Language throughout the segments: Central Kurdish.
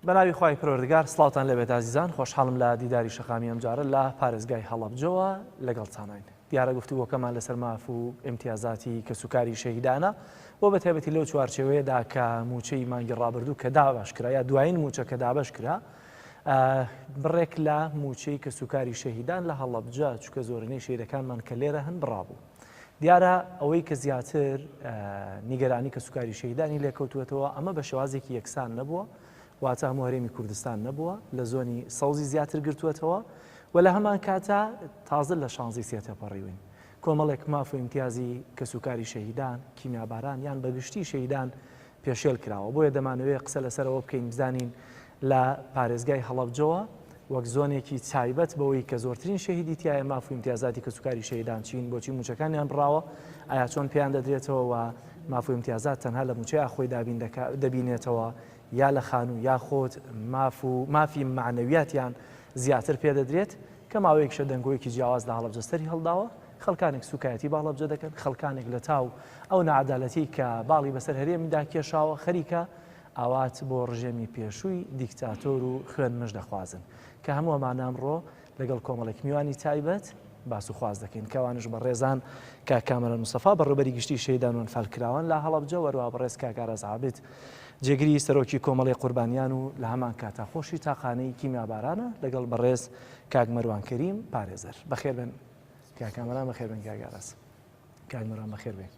بەناوی خوای پەروەردگار سڵاوتان لێبێت ئازیزان خۆشحاڵم لە دیداری شەقامی ئەمجارە لە پارێزگای هەڵەبجەوە لەگەڵتانین دیارە گفتوگۆکەمان لەسەر ماف و ئیمتیازاتی کەسوکاری شەهیدانە و بە تایبەتی لەو چوارچێوەیەدا کە مووچەی مانگی ڕابردوو کە دابەش کرا یا دوایین مووچە کە دابەش کرا بڕێک لە مووچەی کەسوکاری شەهیدان لە هەڵەبجە چونکە زۆرینەی شەهیدەکانمان کە لێرە هەن بڕابوو. دیارە ئەوەی کە زیاتر نیگەرانی کەسوکاری شەهیدانی لێکەوتووەتەوە ئەمە بە شێوازێکی یەکسان نەبووە واتە هەموو هەرێمی کوردستان نەبووە لە زۆنی سەوزی زیاتر گرتووەتەوە و لە هەمان کاتا تازە لە شانزی سێ تێپەڕیوین کۆمەڵێک ماف و ئیمتیازی کەسوکاری شەهیدان کیمیاباران یان بەگشتی شەهیدان پێشێل کراوە بۆیە دەمانەوێت قسە لەسەرەوە بکەین بزانین لە پارێزگای هەڵەبجەوە وەک زۆنێکی تایبەت بەوەی کە زۆرترین شەهیدی تیایە ماف و ئیمتیازاتی کەسوکاری شەهیدان چین بۆچی موچەکانیان بڕاوە ئایا چۆن پێیان دەدرێتەوە و ماف و ئیمتیازات تەنها لە موچەیا خۆی دابین دەبینێتەوە یا لە خانوو یاخود ماف و مافی مەعنەویاتیان زیاتر پێدەدرێت کە ماوەیەکیشە دەنگۆیەکی جیاواز لە هەڵەبجە سەری هەڵداوە، خەڵکانێک سوکایەتی بە هەڵەبجە دەکەن، خەڵکانێک لە تاو ئەو ناعەدالەتیەی کە باڵی بەسەر هەرێمدا کێشاوە خەریکە ئاوات بۆ ڕژێمی پێشووی دیکتاتۆر و خوێنمژ دەخوازن کە هەموو ئەمانە ئەمڕۆ لەگەڵ کۆمەڵێک میوانی تایبەت باس و خواست دەکەین کە ئەوانش بەڕێزان کاک کامەران مستەفا بەڕێوبەری گشتی شەهیدان و ئەنفالکراوان لە هەڵەبجە و هەروەها بەڕێز کاک ئاراز عابد جێگری سەرۆکی کۆمەڵەی قوربانیان و لە هەمان کاتا خۆشی تاقانەی کیمیابارانە لەگەڵ بەڕێز کاک مەروان کەریم پارێزەر. بەخێر بێن کاک کامەران، بەخێر بێن کاک ئاراز. کاک مەروان بەخێر بێن.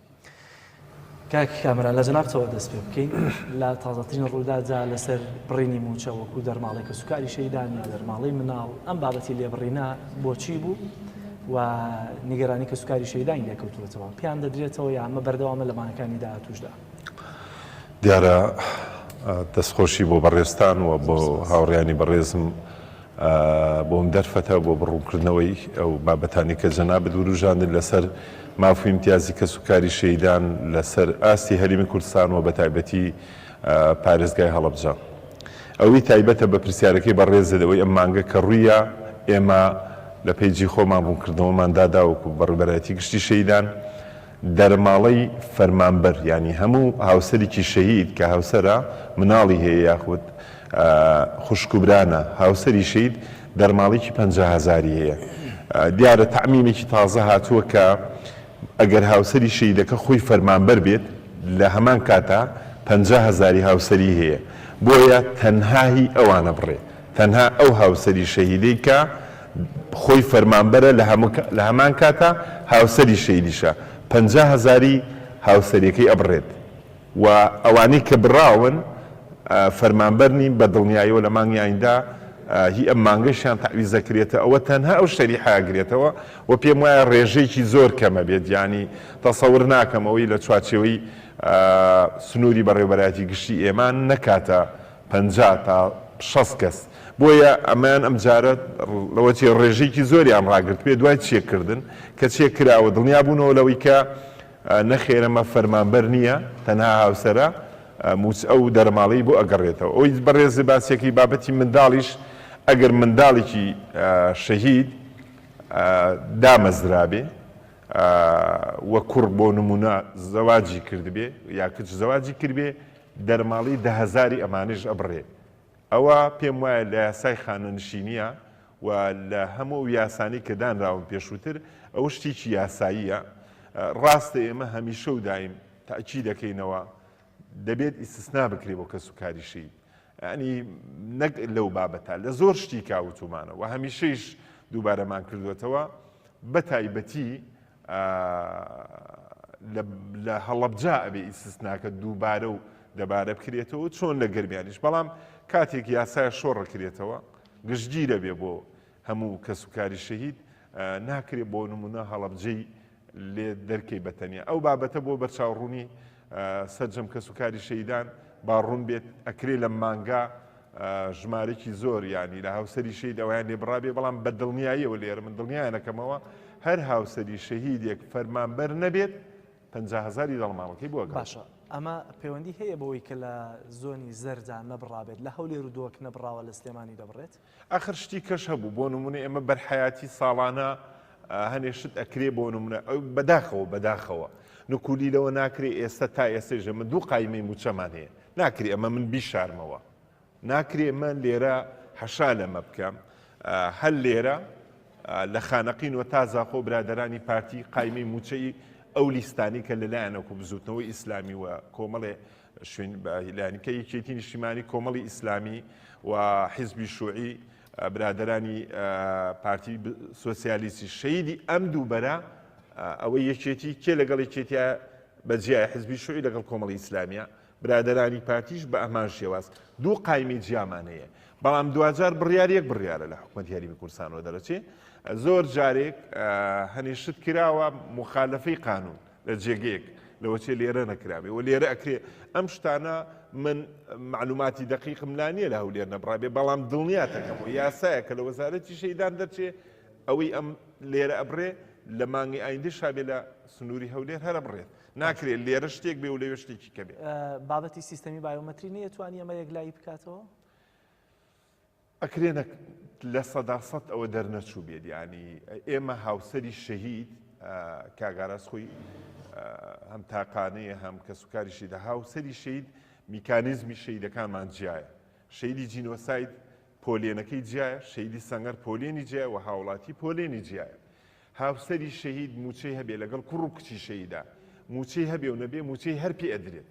کاک کامەران لە جەنابتەوە دەست پێ بکەین لە تازەترین ڕوودادا لەسەر بڕینی مووچە وەکو دەرماڵەی کەسوکاری شەهیدان یا دەرماڵەی مناڵ ئەم بابەتی لێبڕینە بۆچی بوو و نیگەرانی کەسوکاری شەهیدانی لێکەوتووەتەوە پێیان دەدرێتەوە یا ئەمە بەردەوامە لە مانگەکانی داهاتووشدا؟ دیارە دەستخۆشی بۆ بەڕێزتان و بۆ هاوڕێیانی بەڕێزم بۆم دەرفەتە بۆ بڕوونکردنەوەی ئەو بابەتانەی کە جەنابت وروژاندن لەسەر ماف و ئیمتیازی کەسوکاری شەهیدان لەسەر ئاستی هەرێمی کوردستان و بەتایبەتی پارێزگای هەڵەبجە. ئەوەی تایبەتە بە پرسیارەکەی بەڕێزت ئەوەی ئەم مانگە کە ڕوویە ئێمە لە پەیجی خۆمان ڕوونکردنەوەمان دادا وەکو بەڕێوبەرایەتی گشتی شەهیدان دەرماڵەی فەرمانبەر یانی هەموو هاوسەریکی شەهید کە هاوسەرە مناڵی هەیە یاخود خوشک و برانە هاوسەری شەهید دەرماڵێکی 50 هەزاری هەیە دیارە تەعمیمێکی تازە هاتووە کە ئەگەر هاوسەری شەهیدەکە خۆی فەرمانبەر بێت لە هەمان کاتا 50 هەزاری هاوسەری هەیە بۆیە تەنها هی ئەوانە بڕێ تەنها ئەو هاوسەری شەهیدەی کە خۆی فەرمانبەرە لە هەمان کاتا هاوسەری شەیدیشە 50 هەزاری هاوسەریەکەی ئەبڕێت و ئەوانەی کە بڕاون فەرمانبەر نین بە دڵنیایەوە لە مانگی ئایندە هی ئەم مانگەشیان تەعویز دەکرێتە ئەوە تەنها ئەو شەریحە ئەگرێتەوە و پێم وایە ڕێژەیەکی زۆر کەمە بێت یانی تەسەور ناکەم ئەوەی لە چوارچێوەی سنووری بەڕێوبەرایەتی گشتی ئێمە نەکاتە 50 تا 60 کەس بۆیە ئەمەیان ئەمجارە لەوەچێ ڕێژەیەکی زۆریان ڕاگرتبێ دوای چێککردن کە چێک کراوە دڵنیا بوونەوە لەوەی کە نەخێر ئەمە فەرمانبەر نییە تەنها هاوسەرە موچ ئەو دەرماڵەی بۆ ئەگەڕێتەوە ئەوەی بەڕێزت باسیەکەی بابەتی منداڵیش ئەگەر منداڵێکی شەهید دامەزرابێ و کوڕ بۆ نمونە زەواجی کردبێ یا کچ زەواجی کردبێ دەرماڵی دەهەزاری ئەمانەش ئەبڕێ ئەوە پێم وایە لە یاسای خانەنشینیە و لە هەموو ئەو یاسانەی کە دانراون پێشووتر ئەوە شتێکی یاساییە. ڕاستە ئێمە هەمیشە و دایم تەئکید دەکەینەوە دەبێت ئیستسنا بکرێت بۆ کەسوکاری شەهید. یانی نەک لەو بابەتە لە زۆر شتی کا وتومانە و هەمیشەیش دووبارەمان کردوێتەوە بە تایبەتی لە هەڵەبجە ئەبێ ئیستسناکە دووبارە و دەبارە بکرێتەوە چۆن لە گەرمیانیش بەڵام کاتێک یاسای شۆڕەکرێتەوە گشتگیرە بێ بۆ هەموو کەسوکاری شەهید ناکرێ بۆ نمونە هەڵەبجەی لێ دەرکەی بە تەنیا ئەو بابەتە بۆ بەرچاوڕوونی سەرجەم کەسوکاری شەهیدان با ڕوون بێت ئەکرێ لەم مانگا ژمارەکی زۆر یانی لە هاوسەری شەهید ئەویان لێ بڕابێ بەڵام بە دڵنیاییەوە لێرە من دڵنیایانەکەمەوە هەر هاوسەری شەهیدێک فەرمانبەر نەبێت 50 هەزاری دەڵماڵەکەی بۆ باشە ئەمە پەیوەندی هەیە بەوەی کە لە زۆنی زەردا نەبڕابێت لە هەولێر و دۆک نەبڕاوە لە سلێمانی دەبڕێت؟ ئەخر شتی کەش هەبوو بۆ نمونە ئێمە بەرحەیاتی ساڵانە هەنێ شت ئەکرێ بۆ نمونە بەداخەوە بەداخەوە نکولی لەوە ناکرێ ئێستا تا ئێستەیش ئێمە دوو قایمەی موچەمان هەیە ناکرێ ئەمە من بیشارمەوە. ناکرێ من لێرە حەشا لەمە بکەم. هەر لێرە لە خانەقین و تا زاخۆ برادەرانی پارتی قایمەی مووچەی ئەو لیستانەی کە لەلایەن وەکو بزووتنەوەی ئیسلامی و کۆمەڵێ شوێن لایەنکە یەکێتی نیشتیمانی کۆمەڵی ئیسلامی و حیزبی شوعی برادەرانی پارتی سۆسیالیستی شەیدی ئەم دوو بەرە ئەوەی یەکێتی کێ لەگەڵ یەکێتیا بە جیای حزبی شوعی لەگەڵ کۆمەڵی ئیسلامیە برادەرانی پارتیش بە ئەمان شێواز دوو قایمی جیامان هەیە بەڵام دواجار بڕیار یەک بڕیارە لە حکومەتی هەرێمی کوردستانەوە دەرەچێ زۆر جارێک هەنێ شت کراوە مخالفەی قانون لە جێگەیەک لەوەچێ لێرە نەکرابێ و لێرە ئەکرێ ئەم شتانە من معلوماتی دقیقم لا نییە لە هەولێر نەبڕابێ بەڵام دڵنیاتەکەم و یاسایە کە لە وەزارەتی شەیدان دەرچێ ئەوەی ئەم لێرە ئەبڕێ لە مانگی ئایندە شابێ لە سنووری هەولێر هەرە بڕێت ناکرێت لێرە شتێک بێ و لەوێ شتێکی کە بێ. بابەتی سیستەمی بایۆمەتری نەیەتوانی ئەمە یەکلایی بکاتەوە؟ ئەکرێ نەک 100% ئەوە دەرنەچوو بێت یعنی ئێمە هاوسەری شەهید کاک ئاراس خۆی هەم تاقانەیە هەم کەسوکاریشی دە هاوسەری شەهید میکانیزمی شەهیدەکانمان جیایە شەهیدی جینۆساید پۆلێنەکەی جیایە شەهیدی سەنگەر پۆلێنی جیایە و هاوڵاتی پۆلێنی جیایە هاوسەری شەهید موچەی هەبێ لەگەڵ کوڕ و کچی شەهیدا موچەی هەبێ و نەبێ موچەی هەر پێ ئەدرێت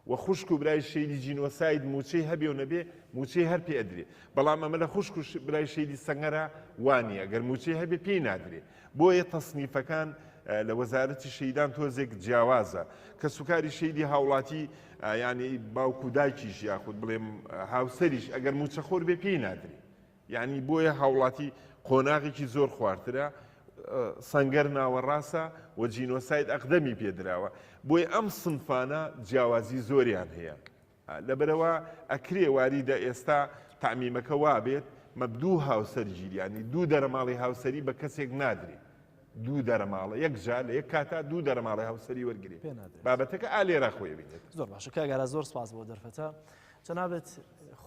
و خوشک و برای شەهیدی جینۆساید موچەی هەبێ و نەبێ موچەی هەر پێ ئەدرێ بەڵام ئەمە لە خوشک و برای شەهیدی سەنگەرا وا نییە گەر موچەی هەبێ پێی نادرێ بۆیە تەسنیفەکان لە وەزارەتی شەهیدان تۆزێک جیاوازە کەسوکاری شەهیدی هاوڵاتی یعنی باوک و دایکیش یاخود بڵێم هاوسەریش ئەگەر موچەخۆر بێ پێی نادرێ یانی بۆیە هاوڵاتی قۆناغێکی زۆر خوارترە، سەنگەر ناوەڕاستە و جینۆساید ئەقدەمی پێ دراوە، بۆیە ئەم سنفانە جیاوازی زۆریان هەیە. لەبەرئەوە ئەکرێ واریدە ئێستا تەعمیمەکە وابێت مە دوو هاوسەرگیری یانی دوو دەرەماڵی هاوسەری بە کەسێک نادرێ دوو دەرەماڵە یەک جار لە یەک کاتا دوو دەرەماڵی هاوسەری وەرگێ بابەتەکە ئا لێرە خۆی بینێت. زۆر باشە کاک ئاراس زۆر سپاس بۆ دەرفەتە. جەنابت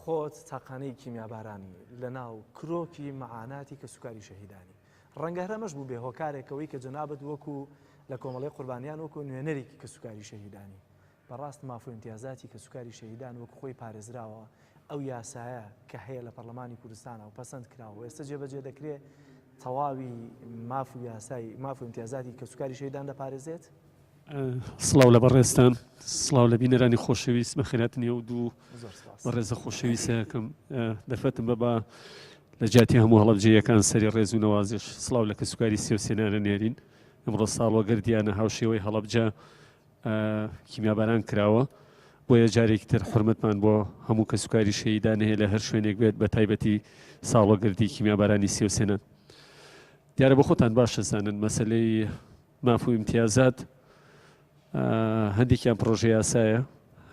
خۆت تاقانەی کیمیابارانی لە ناو کرۆکی مەعاناتی کەسوکاری شەهیدانی. ڕەنگە هەر ئەمەش بووبێ هۆکارێک ئەوەی کە جەنابت وەکو لە کۆمەڵەی قوربانیان وەکو نوێنەرێکی کەسوکاری شەهیدانی. بەڕاست ماف و ئیمتیازاتی کەسوکاری شەهیدان وەکو خۆی پارێزراوە، ئەو یاسایە کە هەیە لە پەرلەمانی کوردستانە و پەسەند کراوە و ئێستا جێبەجێ دەکرێ تەواوی ماف و یاسای ماف و ئیمتیازاتی کەسوکاری شەهیدان دەپارێزێت؟ سڵاو لە بەڕێزتان سڵاو لە بینەرانی خۆشەویست بەخێراتنی ئەو دوو بەڕێزە خۆشەویستەکەم دەرفەتم بە با لە جیاتی هەموو هەڵەبجەیەکان سەری ڕێز و نەوازش سڵاو لە کەسوکاری سێوسێنانە نێرین ئەمڕۆ ساڵوەگەردیانە هاوشێوەی هەڵەبجە کیمیاباران کراوە بۆیە جارێکی تر حرمەتمان بۆ هەموو کەسوکاری شەهیدان هەیە لە هەر شوێنێک بێت بە تایبەتی ساڵوەگەردی کیمیابارانی سێوسێنان دیارە بۆ خۆتان باش دەزانن مەسلەی ماف و ئیمتیازات هەندێکیان پڕۆژە یاسایە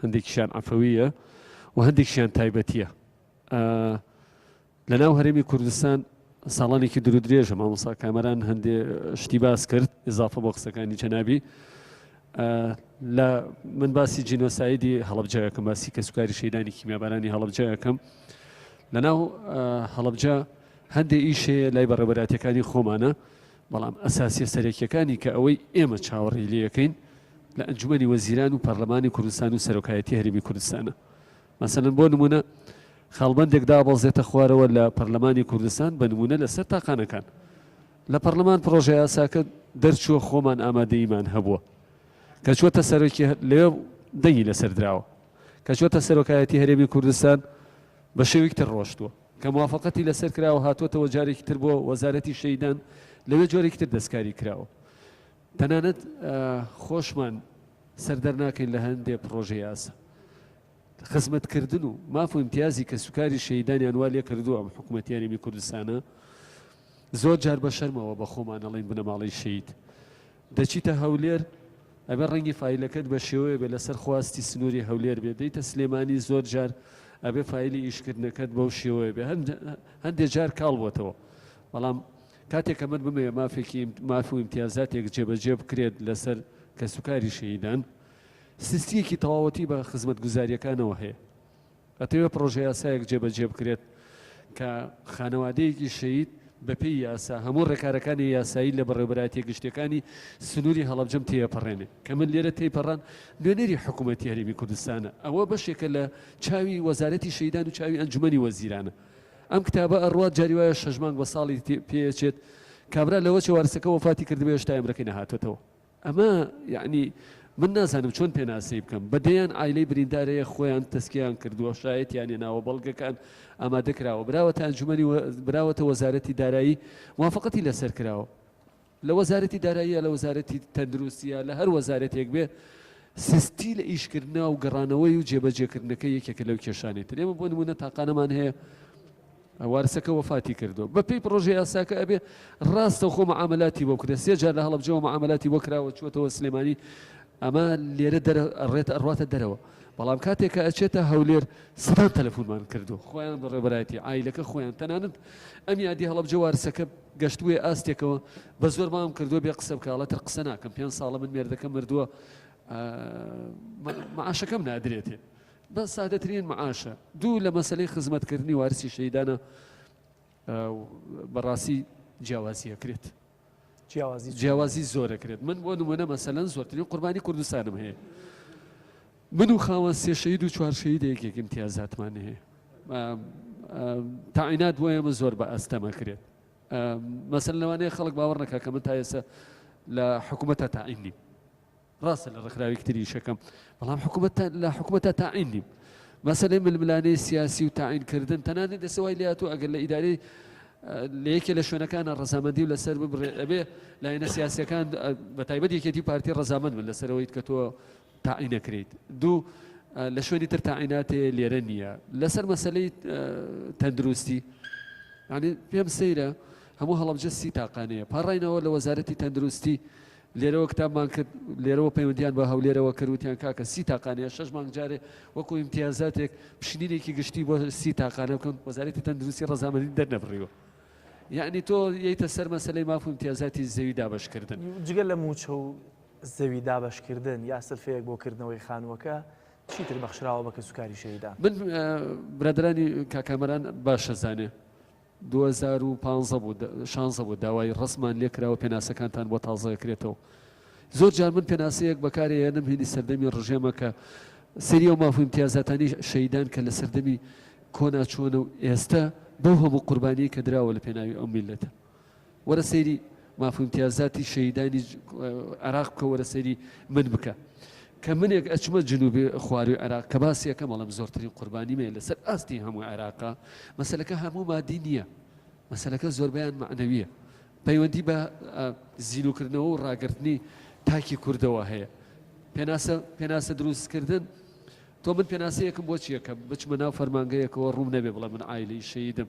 هەندێکیشیان عەفەوییە و هەندێکیشیان تایبەتیە لە ناو هەرێمی کوردستان ساڵانێکی دوور درێژە مامۆسا کامەران هەندێ شتی باس کرد ئضافە بۆ قسەکانی جەنابی لە من باسی جینۆسایدی هەڵبجەکەم باسی کەسوکاری شەیدانی کیمیابارانی هەڵبجەکەم لە ناو هەڵبجە هەندێ ئیش هەیە لای بەڕێوەبەرایەتیەکانی خۆمانە بەڵام ئەساسیە سەرەکیەکانی کە ئەوەی ئێمە چاوەڕێی لێیەکەین لە ئەنجومەنی وەزیران و پەرلەمانی کوردستان و سەرۆکایەتی هەرێمی کوردستانە. مەسەلەن بۆ نمونە خاڵبەندێک دابەزێتە خوارەوە لە پەرلەمانی کوردستان بە نمونە لەسەر تاقانەکان لە پەرلەمان پڕۆژە یاساکە دەرچووە خۆمان ئامادەییمان هەبووە کە چووەتە سەرۆکی لەوێ دەنگی لەسەر دراوە کە چووەتە سەرۆکایەتی هەرێمی کوردستان بە شێوەیەکی تر ڕۆشتووە کە موافەقەتی لەسەر کراوە هاتووەتەوە جارێکی تر بۆ وەزارەتی شەهیدان لەوێ جۆرێکی تر دەستکاری کراوە تەنانەت خۆشمان سەر دەرناکەین لە هەندێ پڕۆژە یاسا خزمەتکردن و ماف و ئیمتیازی کەسوکاری شەهیدانیان وا لێکردووە ئەم حکوومەتی هەرێمی کوردستانە زۆر جار بە شەرمەوە بە خۆمان ئەڵێین بنەماڵەی شەهید دەچیتە هەولێر ئەبێ ڕەنگی فایلەکەت بە شێوەیە بێ لەسەر خواستی سنووری هەولێر بێ دێیتە سلێمانی زۆر جار ئەبێ فایلی ئیشکردنەکەت بەو شێوەیە بێ هەندێ جار کاڵ بۆتەوە بەڵام کاتێک کە من بمەوێ مافێکی ماف و ئیمتیازاتێک جێبەجێ بکرێت لەسەر کەسوکاری شەهیدان سستیەکی تەواوەتی بە خزمەتگوزاریەکانەوە هەیە ئەتەوێ پڕۆژەیاسایەک جێبەجێ بکرێت کە خانەوادەیەکی شەهید بەپێی یاسا هەموو ڕێکارەکانی یاسایی لە بەڕێوەبەرایەتیە گشتیەکانی سنوری هەڵەبجەم تێیەپەڕێنێ کە من لێرە تێیپەڕان نوێنەری حکومەتی هەرێمی کوردستانە ئەوە بەشێکە لە چاوی وەزارەتی شەهیدان و چاوی ئەنجومەنی وەزیرانە ئەم کتابە ئەڕوات جاری وایە شەش مانگ بە ساڵی پێیەچێت کابرا لەوە چێ وارسەکە وەفاتی کردبێ هێشتا ئەمرەکەی نەهاتۆتەوە. ئەمە یەعنی من نازانم چۆن پێناسەی بکەم، بە دەیان عایلەی بریندار هەیە خۆیان تەزکیەیان کردووە، شایەتیان هێناوە، بەڵگەکان ئامادە کراوە، براوەتە ئەنجومەنی براوەتە وەزارەتی دارایی موافەقەتی لەسەر کراوە. لە وەزارەتی دارایی یا لە وەزارەتی تەندروستی یا لە هەر وەزارەتێک بێ سستی لە ئیشکردنا و گەڕانەوەی و جێبەجێکردنەکەی یەکێکە لەو کێشانەی تر. ئێمە بۆ نموونە تاقانەمان هەیە وارسەکە وەفاتی کردووە بە پێی پڕۆژە یاساکە ئەبێ ڕاستەوخۆ معاملاتی بۆ بکرێت سێ جار لە هەڵەبجەوە معاملاتی بۆ کراوە چووەتەوە سلێمانی ئەمە لێرە دەرە ڕێت ئەڕواتە دەرەوە بەڵام کاتێک کە ئەچێتە هەولێر سەدان تەلەفۆنمان کردو خۆیان بەڕێوەبەرایەتی عایلەکە خۆیان تەنانەت ئەم یادی هەڵەبجە وارسەکە گەشتبووە ئاستێکەوە بە زۆر مام کردووە بێ قسە بکە ئەڵێ تر قسە ناکەم پێنج ساڵە من مێردەکەم مردووە معاشەکەم نادرێتێ بەس سادەترین معاشە. دوو لە مەسەلەی خزمەتکردنی وارسی شەهیدانە بەڕاستی جیاوازی ئەکرێت. جیاوازی جیاوازی زۆر ئەکرێت. من بۆ نمونە مەسەلەن زۆرترین قوربانی کوردستانم هەیە. من و خاوەن سێ شەهید و چوار شەهید یەکێک ئیمتیازاتمان هەیە. تاعینات بۆ ئێمە زۆر بە ئەستەم ئەکرێت. مەسەلەن لەوانەیە خەڵک باوەڕ نەکا کە من تا ئێستا لە حکوومەتە تاعین نیم. ڕاستە لە ڕێکخراوێکی تر ئیشەکەم بەڵام حکوومەت لە حکوومەتە تاعین نیم مەسەلەی ململانێی سیاسی و تاعین کردن تەنانەت دەسە وای لێهاتوو ئەگەر لە ئیدارەی لە یەکێ لە شوێنەکانە ڕەزامەندی و لەسەر ببڕێ ئەبێ لایەنە سیاسیەکان بە تایبەت یەکێتی و پارتی ڕەزامەند بن لەسەرەوەی کە تۆ تاعین نەکرێیت دوو لە شوێنی تر تاعیناتێ لێرە نییە لەسەر مەسەلەی تەندروستی یعنی پێم سەیرە هەموو هەڵەبجە سی تاقانەیە پاڕاینەوە لە وەزارەتی تەندروستی لێرەوە کتابمان کرد، لێرەوە پەیوەندیان بە هەولێرەوە کرد، وتیان کاکە سی تاقانەیە، شەش مانگ جارێ وەکو ئیمتیازاتێک پشکنینێکی گشتی بۆ سی تاقانە بکەن، وەزارەتی تەندروستی ڕەزامەندی دەرنەبڕیوە. یەعنی تۆ یەیتە سەر مەسەلەی ماف و ئیمتیازاتی زەوی دابەشکردن. جگە لە مووچە و زەوی دابەشکردن یا سلفەیەک بۆ کردنەوەی خانووەکە، چیتر بەخشراوە بە کەسوکاری شەهیدان؟ من برادەرانی کاک کامەران باش ئەزانێ 2015 بوو شانزە بوو داوای ڕەسمان لێ کراوە پێناسەکانتان بۆ تازە ئەکرێتەوە زۆر جار من پێناسەیەک بەکارێ هێنم هینی سەردەمی ڕژێمە کە سەری ئەو ماف و ئیمتیازاتانی شەیدان کە لە سەردەمی کۆنا چۆنە و ئێستا بەو هەموو قوربانیەی کە دراوە لە پێناوی ئەو میللەتە وەرە سەیری ماف و ئیمتیازاتی شەهیدانی عێراق بکە وەرە سەیری من بکە کە منێک ئەچمە جنوبی خواروی عێراق کە باسی یەکەم ئەڵێم زۆرترین قوربانی مێ لەسەر ئاستی هەموو عێراقا مەسەلەکە هەموو مادی نییە مەسەلەکە زۆربەیان مەعنەویە پەیوەندی بە زیلوکردنەوە و ڕاگرتنی تاکی کوردەوە هەیە پێناسە پێناسە دروستکردن تۆ من پێناسەیەکم بۆ چییە کە بچمە ناو فەرمانگەیەکەوە ڕووم نەبێ بڵێ من عایلەی شەیدم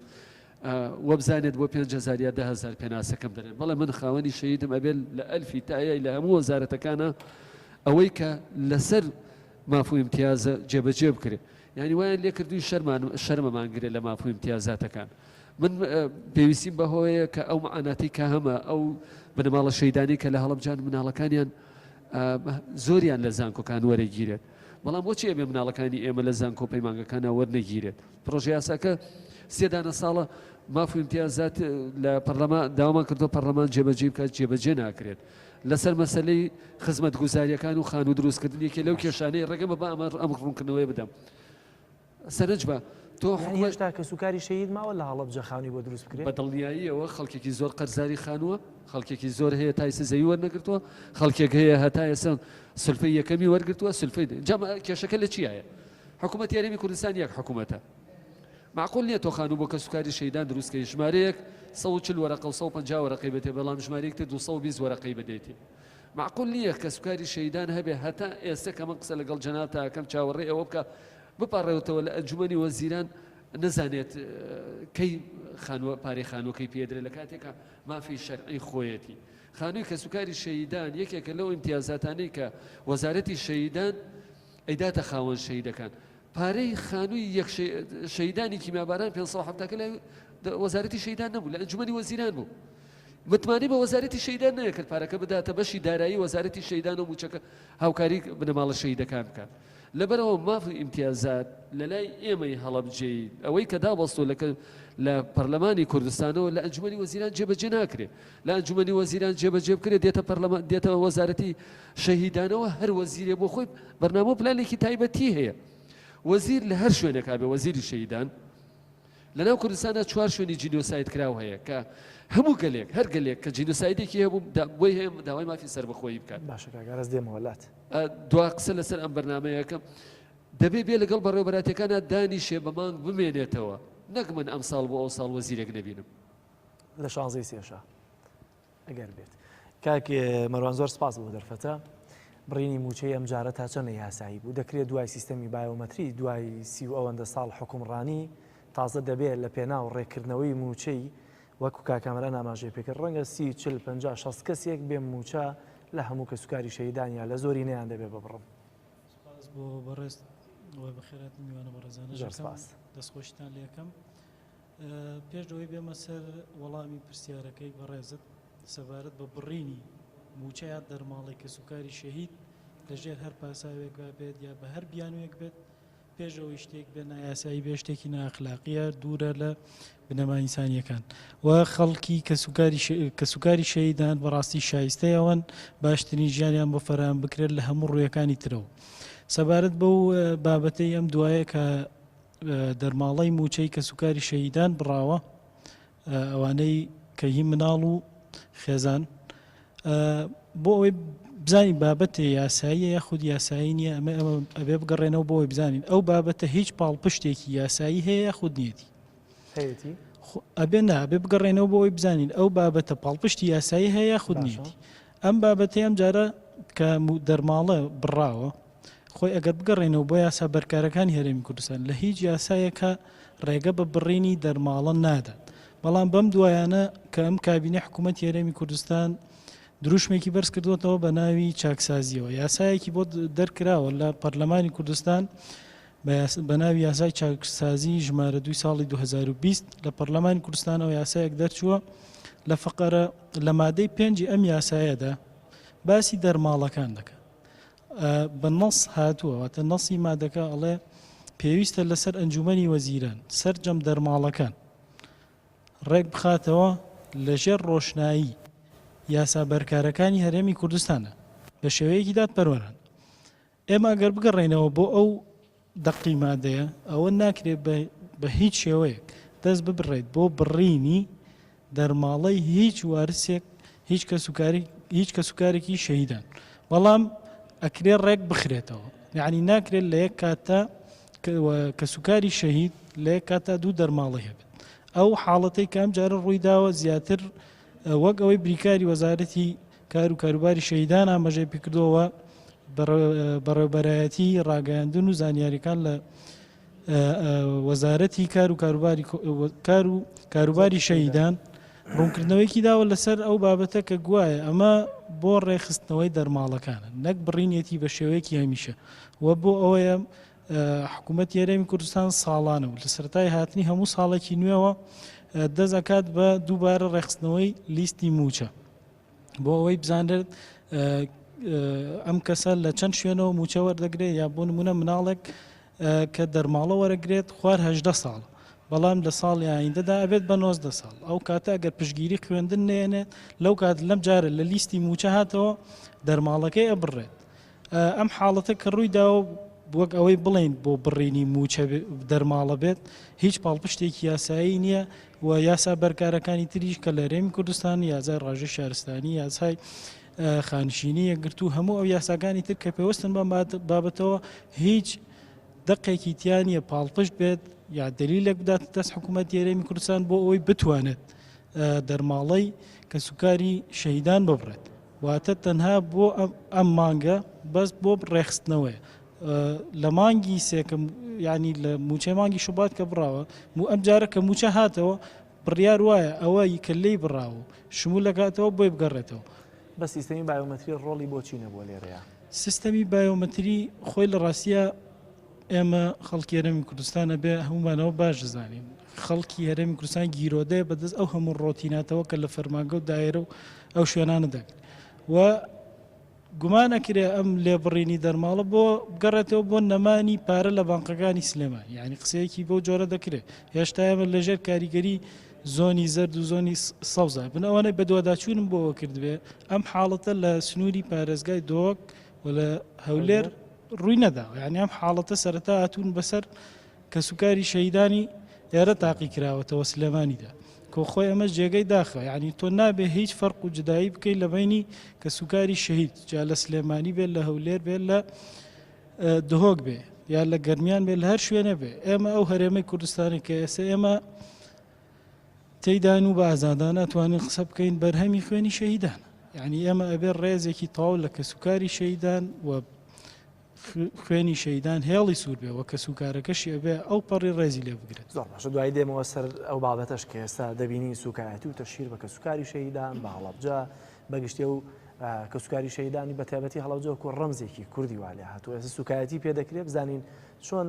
وەبزانێت بۆ 5000 یا 10000 پێناسەکەم دەرێن بەڵێ من خاوەنی شەیدم ئەبێت لە ئەلفی تایای لە هەموو وەزارەتەکانە ئەوەی کە لەسەر ماف و ئیمتیازە جێبەجێ بکرێت یعنی وایان لێ کردووی شەرمان شەرمەمان گرێ لە ماف و ئیمتیازاتەکان من پێویستیم بە هۆیە کە ئەو معاناتی کە هەمە ئەو بنەماڵە شەیدانی کە لە هەڵەبجان مناڵەکانیان زۆریان لە زانکۆکان وەرەگیرێت بەڵام بۆچی ئەبێ مناڵەکانی ئێمە لە زانکۆ پەیمانگەکانە وەرنەگیرێت پرۆژەیاساکە سێ دانە ساڵە ماف و ئیمتیازات لە پەرلەمان داوامان کردو پەرلەمان جێبەجێ بکات جێبەجێ ناکرێت لەسەر مەسەلەی خزمەتگوزاریەکان و خانوو دروستکردن یەکێ لەو کێشانەی ڕێگە بە با ئەمە ئەم ڕوونکردنەوەیە بدەم سەرنج بە تۆ یانی هێشتا کەسوکاری شەهید ماوە لە هەڵەبجە خانووی بۆ دروست بکرێت؟ بە دڵنیاییەوە خەڵکێکی زۆر قەرزاری خانووە، خەڵکێکی زۆر هەیە تا ئێستا زەوی وەرنەگرتووە، خەڵکێک هەیە هەتا ئێستا سولفەی یەکەمی وەرگرتووە، سولفەی جا کێشەکە لە چیایە؟ حکوومەتی هەرێمی کوردستان یەک حکوومەتە. مەعقول نییە تۆ خانوو بۆ کەسوکاری شەهیدان دروست کەی ژمارەیەک 140 وەرەقە و 150 وەرەقەی بەتێ بەڵام ژمارەیەک تر 220 وەرەقەی بدەیتێ. مەعقول نییە کەسوکاری شەهیدان هەبێ هەتا ئێستا کە من قسە لەگەڵ جەنابتا ئەکەم چاوەڕێی ئەوە بکا بپاڕێوتەوە لە ئەنجومەنی وەزیران نەزانێت کەی خانووە پارەی خانووەکەی پێدرێت لە کاتێکا مافی شەرعی خۆیەتی. خانووی کەسوکاری شەهیدان یەکێکە لەو ئیمتیازاتانەی کە وەزارەتی شەهیدان ئەیداتە خاوەن شەهیدەکان. پارەی خانووی یەک شەهیدانی کیمیاباران 570 کە لە وەزارەتی شەهیدان نەبوو لە ئەنجومەنی وەزیران بوو. متمانەی بە وەزارەتی شەهیدان نەکرد پارەکە بداتە بەشی دارایی وەزارەتی شەهیدان و مووچەکە هاوکاری بنەماڵە شەهیدەکان بکات. لەبەرئەوە ماف و ئیمتیازات لەلای ئێمەی هەڵەبجەیی ئەوەی کە دابەستووە لە لە پەرلەمانی کوردستانەوە لە ئەنجومەنی وەزیران جێبەجێ ناکرێ. لە ئەنجومەنی وەزیران جێبەجێ بکرێت دێتە پەرلەمان دێتە وەزارەتی شەهیدانەوە هەر وەزیرێ بۆ خۆی بەرنامە و پلانێکی تایبەتی هەیە. وەزیر لە هەر شوێنێکا بێ وەزیری شەهیدان لەناو کوردستاندا چوار شوێنی جینۆساید کراو هەیە کە هەموو گەلێک هەر گەلێک کە جینۆسایدێکی هەبوو بۆی هەیە داوای مافی سەربەخۆیی بکات. باشە کاک ئاراس دێمەوە لات. دوا قسە لەسەر ئەم بەرنامەیەکەم دەبێ بێ لەگەڵ بەڕێوەبەراتیەکانا دانیشێ بە مانگ بمێنێتەوە نەک من ئەمساڵ بۆ ئەوساڵ وەزیرێک نەبینم. لە شانزەی سێشا ئەگەر بێت. کاک مەروان زۆر سپاس بۆ دەرفەتە. بڕینی مووچەی ئەم جارە تا چەندە یاسایی بوو؟ دەکرێت دوای سیستەمی بایۆمەتری دوای سی و ئەوەندە ساڵ حوکمڕانی تازە دەبێت لە پێناو ڕێککردنەوەی مووچەی وەکو کاک کامەران ئاماژەی پێکرد ڕەنگە 30 40 50 60 کەسێک بێ مووچە لە هەموو کەسوکاری شەهیدان یا لە زۆرینەیان دەبێ ببڕن. سپاس بۆ بەڕێز و بەخێرهاتنی میوانە بەڕێزانەش زۆر ئەکەم. سپاس. دەستخۆشیتان لێ ئەکەم. پێش لەوەی بێمە سەر وەڵامی پرسیارەکەی بەڕێزت سەبارەت بە بڕینی مووچە یا دەرماڵەی کەسوکاری شەهید لەژێر هەر پاساوێکدا بێت یا بە هەر بیانوویەک بێت، پێش ئەوەی شتێک بێ نایاسایی بێ شتێکی نائەخلاقیە دوورە لە بنەما ئینسانیەکان و خەڵکی کەسوکاری کەسوکاری شەهیدان بەڕاستی شایستەی ئەوەن باشترین ژیانیان بۆ فەراهەم بکرێت لە هەموو ڕوویەکانی ترەوە سەبارەت بەو بابەتەی ئەم دوایە کە دەرماڵەی مووچەی کەسوکاری شەهیدان بڕاوە ئەوانەی کە هی مناڵ و خێزان بۆ ئەوەی بزانین بابەتێ یاساییە یاخود یاسایی نییە ئەمە ئەمە ئەبێ بگەڕێنەوە بۆ ئەوەی بزانین ئەو بابەتە هیچ پاڵپشتێکی یاسایی هەیە یاخود نیەتی هەیەتی ئەبێ نا ئەبێ بگەڕێنەوە بۆ ئەوەی بزانین ئەو بابەتە پاڵپشتی یاسایی هەیە یاخود باشە. نیەتی ئەم بابەتەی ئەم جارە کە دەرماڵە بڕاوە خۆی ئەگەر بگەڕێینەوە بۆ یاسا بەرکارەکانی هەرێمی کوردستان لە هیچ یاسایەکا ڕێگە بە بڕینی دەرماڵە نادات بەڵام بەم دوایانە کە ئەم کابینەی حکوومەتی هەرێمی کوردستان دروشمێکی بەرز کردووەتەوە بە ناوی چاکسازیەوە یاسایەکی بۆ دەرکراوە لە پەرلەمانی کوردستان بە ناوی یاسای چاکسازی ژمارە دوی ساڵی 2020 لە پەرلەمانی کوردستانەوە یاسایەک دەرچووە لە فقرە لە مادەی پێنجی ئەم یاسایەدا باسی دەرماڵەکان دەکات بە نەس هاتووە، واتە نەسی مادەکە ئەڵێ پێویستە لەسەر ئەنجومەنی وەزیران سەرجەم دەرماڵەکان ڕێک بخاتەوە لەژێر ڕۆشنایی یاسا بەرکارەکانی هەرێمی کوردستانە بە شێوەیەکی دادپەروەرانە. ئێمە ئەگەر بگەڕێینەوە بۆ ئەو دەقی مادەیە ئەوە ناکرێت بە هیچ شێوەیەک دەست ببڕێت بۆ بڕینی دەرماڵەی هیچ وارسێک هیچ کەسوکاری هیچ کەسوکارێکی شەهیدان بەڵام ئەکرێ ڕێک بخرێتەوە یعنی ناکرێت لە یەک کاتە کەسوکاری شەهید لە یەک کاتا دوو دەرماڵەی هەبێت ئەو حاڵەتەی کە ئەم جارە ڕوویداوە زیاتر وەک ئەوەی بریکاری وەزارەتی کار و کاروباری شەهیدان ئاماژەی پێکردەوە بەڕێوبەرایەتی ڕاگەیاندن و زانیاریەکان لە وەزارەتی کار و کاروباری کار و کاروباری شەهیدان ڕوونکردنەوەیەکی داوە لەسەر ئەو بابەتە کە گوایە ئەمە بۆ ڕێکخستنەوەی دەرماڵەکانە نەک بڕینێتی بە شێوەیەکی هەمیشە و بۆ ئەوەیە حکوومەتی هەرێمی کوردستان ساڵانە و لە سەرەتای هاتنی هەموو ساڵێکی نوێوە دەست ئەکات بە دووبارە ڕێکخستنەوەی لیستی مووچە بۆ ئەوەی بزانرێت ئەم کەسە لە چەند شوێنەوە مووچە وەردەگرێت یا بۆ نمونە مناڵێک کە دەرماڵە وەرەگرێت خوار هەژدە ساڵ بەڵام لە ساڵی ئایندەدا ئەبێت بە 19 ساڵ ئەو کاتە ئەگەر پشگیری خوێندن نێنێت لەو کات لەم جارە لە لیستی مووچە هاتەوە دەرماڵەکەی ئەبڕێت ئەم حاڵەتە کە ڕووی داوە وەک ئەوەی بڵێین بۆ بڕینی مووچە دەرماڵە بێت هیچ پاڵپشتێکی یاسایی نییە و یاسا بەرکارەکانی تریش کە لە هەرێمی کوردستان یاسای ڕاژەی شارستانی یاسای خانشینی یەکگرتوو هەموو ئەو یاساکانی تر کە پێوەستن بەم بابەتەوە هیچ دەقێکی تیا نییە پاڵپشت بێت یا دەلیلێک بدات دەست حکوومەتی هەرێمی کوردستان بۆ ئەوەی بتوانێت دەرماڵەی کەسوکاری شەهیدان ببڕێت. واتە تەنها بۆ ئەم مانگە بەس بۆ ڕێکخستنەوەیە لە مانگی سێکم ینی لە موچەی مانگی شوبات کە بڕاوە و ئەم جارە کە موچە هاتەوە بڕیار وایە ئەوە کە لی بڕاوە شمول لەکاتەوە بۆی بگەڕێتەوە. بەس سیستەمی بایۆمەتری ڕۆڵی بۆچی نەبووە لێرەیا؟ سیستەمی بایۆمەتری خۆی لە ڕاستیا ئێمە خەڵکی هەرێمی کوردستان ئەبێ هەموومانەوە باش بزانین خەڵکی هەرێمی کوردستان گیرۆدەیە بەدەست ئەو هەموو ڕۆتیناتەوە کە لە فەرمانگە و دایرە و ئەو شوێنانە دەکرێت و گومان ئەکرێ ئەم لێبڕینی دەرماڵە بۆ بگەڕێتەوە بۆ نەمانی پارە لە بانقەکانی سلێمانی یعنی قسەیەکی بەو جۆرە دەکرێت هێشتا ئێمە لەژێر کاریگەری زۆنی زەرد و زۆنی سەوزە بن ئەوانەی بەدواداچوونم بۆەوە کردبێ ئەم حاڵەتە لە سنووری پارێزگای دۆک و لە هەولێر ڕووی نەداوە یعنی ئەم حاڵەتە سەرەتا هاتوون بەسەر کەسوکاری شەهیدانی ئێرە تاقی کراوەتەوە سلێمانیدا کۆ خۆی ئەمەش جێگەی داخە یعنی تۆ نابێ هیچ فەرق و جدایی بکەیت لە بینی کەسوکاری شەهید جا لە سلێمانی بێت لە هەولێر بێت لە دهۆک بێ یا لە گەرمیان بێ لە هەر شوێنێ بێ ئێمە ئەو هەرێمەی کوردستانی کە ئێستا ئێمە تێیداین و بە ئازادانە ئەتوانین قسە بکەین بەرهەمی خوێنی شەهیدان یعنی ئێمە ئەبێ ڕێزێکی تەواو لە کەسوکاری شەهیدان و خوێنی شەیدان هێڵی سوور بێ و کەسوکارەکەشی ئەبێ ئەو پەڕی ڕێزی لێ بگرێت. زۆر باشە دوایی دێمەوە سەر ئەو بابەتەش کە ئێستا دەبینین سوکایەتی و تەشهیر بە کەسوکاری شەهیدان بە هەڵەبجە بەگشتی و کەسوکاری شەهیدانی بە تایبەتی هەڵەبجە وەکو ڕەمزێکی کوردی وا لێ هاتووە ئێستا سوکایەتی پێ دەکرێت بزانین چۆن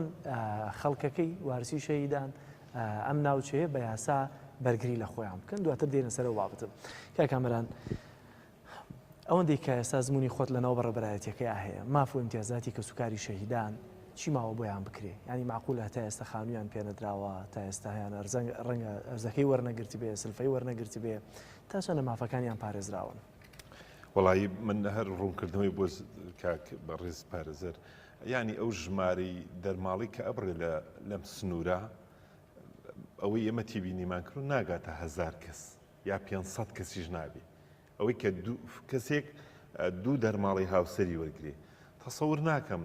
خەڵکەکەی وارسی شەهیدان ئەم ناوچەیە بە یاسا بەرگری لە خۆیان بکەن دواتر دێنە سەر ئەو بابەتە کاک کامەران ئەوەندەی کە ئێستا ئەزموونی خۆت لەناو بەڕێوەبەرایەتیەکەیا هەیە، ماف و ئیمتیازاتی کەسوکاری شەهیدان چی ماوە بۆیان بکرێ؟ یانی مەعقولە تا ئێستا خانوویان پێ نەدراوە، تا ئێستا هەیانە ئەرزەنگ ڕەنگە ئەرزەکەی وەرنەگرتبێ، سلفەی وەرنەگرتبێ، تا چەندە مافەکانیان پارێزراون؟ وەڵایی من هەر ڕوونکردنەوەی بۆ کاک بەڕێز پارێزەر یانی ئەو ژمارەی دەرماڵی کە ئەبڕێ لە لەم سنوورە ئەوەی ئێمە تیبینیمان کرد ناگاتە هەزار کەس یا 500 کەسیش نابێ ئەوەی کە کەسێک دوو دەرماڵەی هاوسەری وەرگرێ تەسەور ناکەم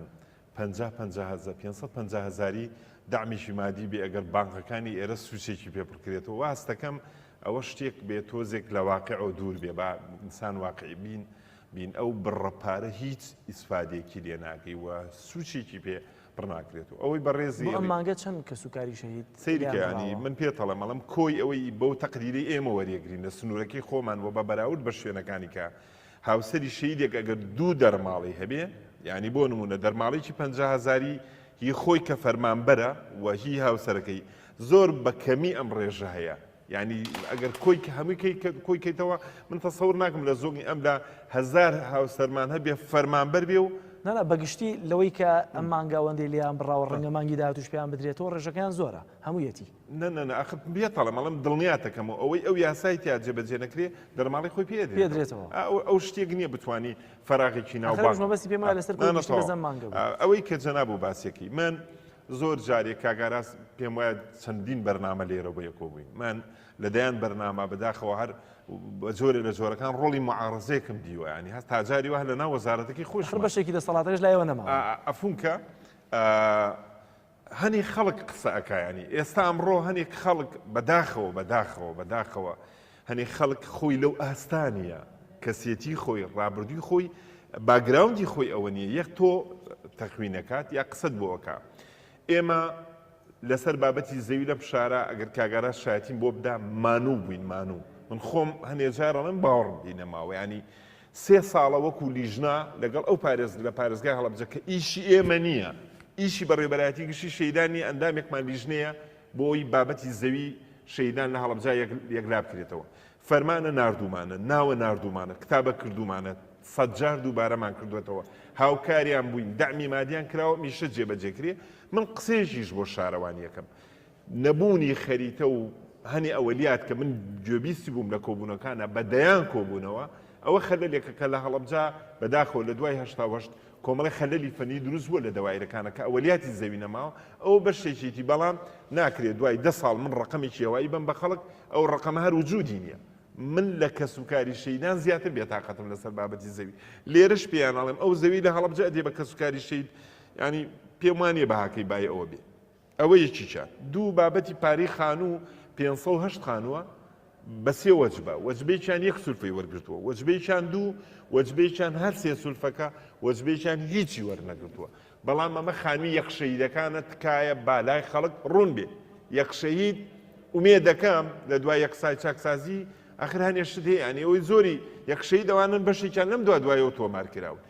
پەنجا پەنجا هەزار 550 هەزاری دەعمێکی مادی بێ ئەگەر بانقەکانی ئێرە سوچێکی پێ پڕکرێتەوە وا هەستەکەم ئەوە شتێک بێ تۆزێک لە واقعەوە دوور بێ با ئینسان واقعی بین بین ئەو بڕە پارە هیچ ئیسفادێکی لێ ناکەی و سوچێکی پێ پڕ ناکرێت و ئەوەی بەڕێزی بۆ ئەم مانگە چەند کەسوکاری شەهید سەیری لێیان کە یانی بڕاوە؟ من پێت ئەڵێم ئەڵێم کۆی ئەوەی بەو تەقدیرەی ئێمە وەریەگرین لە سنوورەکەی خۆمان و بە بەراورد بە شوێنەکانی کە هاوسەری شەهیدێک ئەگەر دوو دەرماڵەی هەبێ یانی بۆ نموونە دەرماڵەیەکی 50 هەزاری هی خۆی کە فەرمانبەرە و هی هاوسەرەکەی زۆر بە کەمی ئەم ڕێژە هەیە یانی ئەگەر کۆی هەمووی کەی کۆی کەیتەوە من تەسەور ناکەم لە زۆنی ئەمدا هەزار هاوسەرمان هەبێ فەرمانبەر بێ و نا نا بەگشتی لەوەی کە ئەم مانگە ئەوەندەی لێیان بڕاوە ڕەنگە مانگی داهاتووش پێیان بدرێتەوە ڕێژەکەیان زۆرە هەموویەتی. نا نا نا ئەخر بێتەڵێم ئەڵێم دڵنیاتەکەمەوە ئەوەی ئەو یاسای تیا جێبەجێ نەکرێ دەرماڵەی خۆی پێ ئەدرێتەوە پێدرێتەوە. ئەو ئەو شتێک نییە بتوانی فەراغێکی ناو ئەخر ئەوش بانک مەبەستی پێم وایە لەسەر نا کۆی نا گشتی بەس تەواو ئەم مانگە بوو. ئەوەی کە جەنابو باسیەکەی من زۆر جارێک کاک ئاراس پێم وایە چەندین بەرنامە لێرە بۆ یەکۆ بووین من لە دەیان بەرنامە بەداخەوە هەر بە جۆرێ لە جۆرەکان ڕۆڵی معارەزەیەکم دیوە ینی هەست تاجاری وە لە ناو وەزارەتەکەی هەر خۆشمان بەشێکی دەسەڵاتەکەش لایەوە نەماوە. ئەفونکە هەنی خەڵک قسە ئەکا ینی ئێستا ئەمڕۆ هەنێک خەڵک بەداخەوە بەداخەوە بەداخەوە هەنێ خەڵک خۆی لەو ئاستا نییە کەسێتی خۆی ڕابردووی خۆی باگراوندی خۆی ئەوە نییە یەک تۆ تەخوینەکات یا قسەت بۆ ئەکا ئێمە لەسەر بابەتی زەوی لەم شارە ئەگەر کاک ئاراس شایەتیم بۆ بدا مانوو بووین مانوو من خۆم هەنێ جار ئەڵێم باوەڕم پێی نەماوە ینی سێ ساڵە وەکو لیژنە لەگەڵ ئەو پارێز لە پارێزگای هەڵەبجە کە ئیشی ئێمە نییە ئیشی بەڕێوەبەرایەتی گشتی شەهیدان نییە ئەندامێکمان لیژنەیە بۆ ئەوەی بابەتی زەوی شەهیدان لە هەڵەبجە یەکلا بکرێتەوە. فەرمانە ناردوومانە، ناوە ناردوومانە، کتابە کردوومانە، سەدجار دووبارەمان کردووەتەوە، هاوکاریان بووین، دەعمی مادیان کراوە، ئەمیشە جێبەجێ کرێ. من قسەیەکیش بۆ شارەوانی ئەکەم. نەبوونی خەریتە و هەنێ ئەوەلیات کە من گوێبیستی بووم لە کۆبوونەکانا بە دەیان کۆبوونەوە، ئەوە خەلەلێکە کە لە هەڵەبجە بەداخەوە لە دوای 88 کۆمەڵی خەلەلی فەنی دروست بووە لە دەوایرەکانە کە ئەوەلیاتی زەوی نەماوە ئەوە بەشێکیتی بەڵام ناکرێت دوای دە ساڵ من ڕەقەمێکی هەوایی بەم بە خەڵک ئەو ڕەقەمە هەر وجودی نییە من لە کەسوکاری شەیدان زیاتر بێتاقەتم لەسەر بابەتی زەوی لێرەش پێیان ئەڵێم ئەو زەوی لە هەڵەبجە ئەدێ بە کەسوکاری شەید ینی پێم وانییە بەهاکەی بای ئەوە بێ ئەوە یەکیکیان. دوو، بابەتی پارەی خانوو، 508 خانووە بە سێ وەجبە، وەجبەیەکیان یەک سولفەی وەرگرتووە، وەجبەیەکیان دوو، وەجبەیەکیان هەر سێ سولفەکە، وەجبەیەکیان هیچی وەرنەگرتووە. بەڵام ئەمە خانووی یەک شەهیدەکانە، تکایە با لای خەڵک ڕوون بێ. یەک شەهید ئومێدەکەم لە دوای یەکسای چاکسازی ئاخر هەنێ شت هەیە یانی ئەوەی زۆری یەک شەهید ئەوانەن بەشێکیان لەم دوا دوایەوە تۆمار کراون.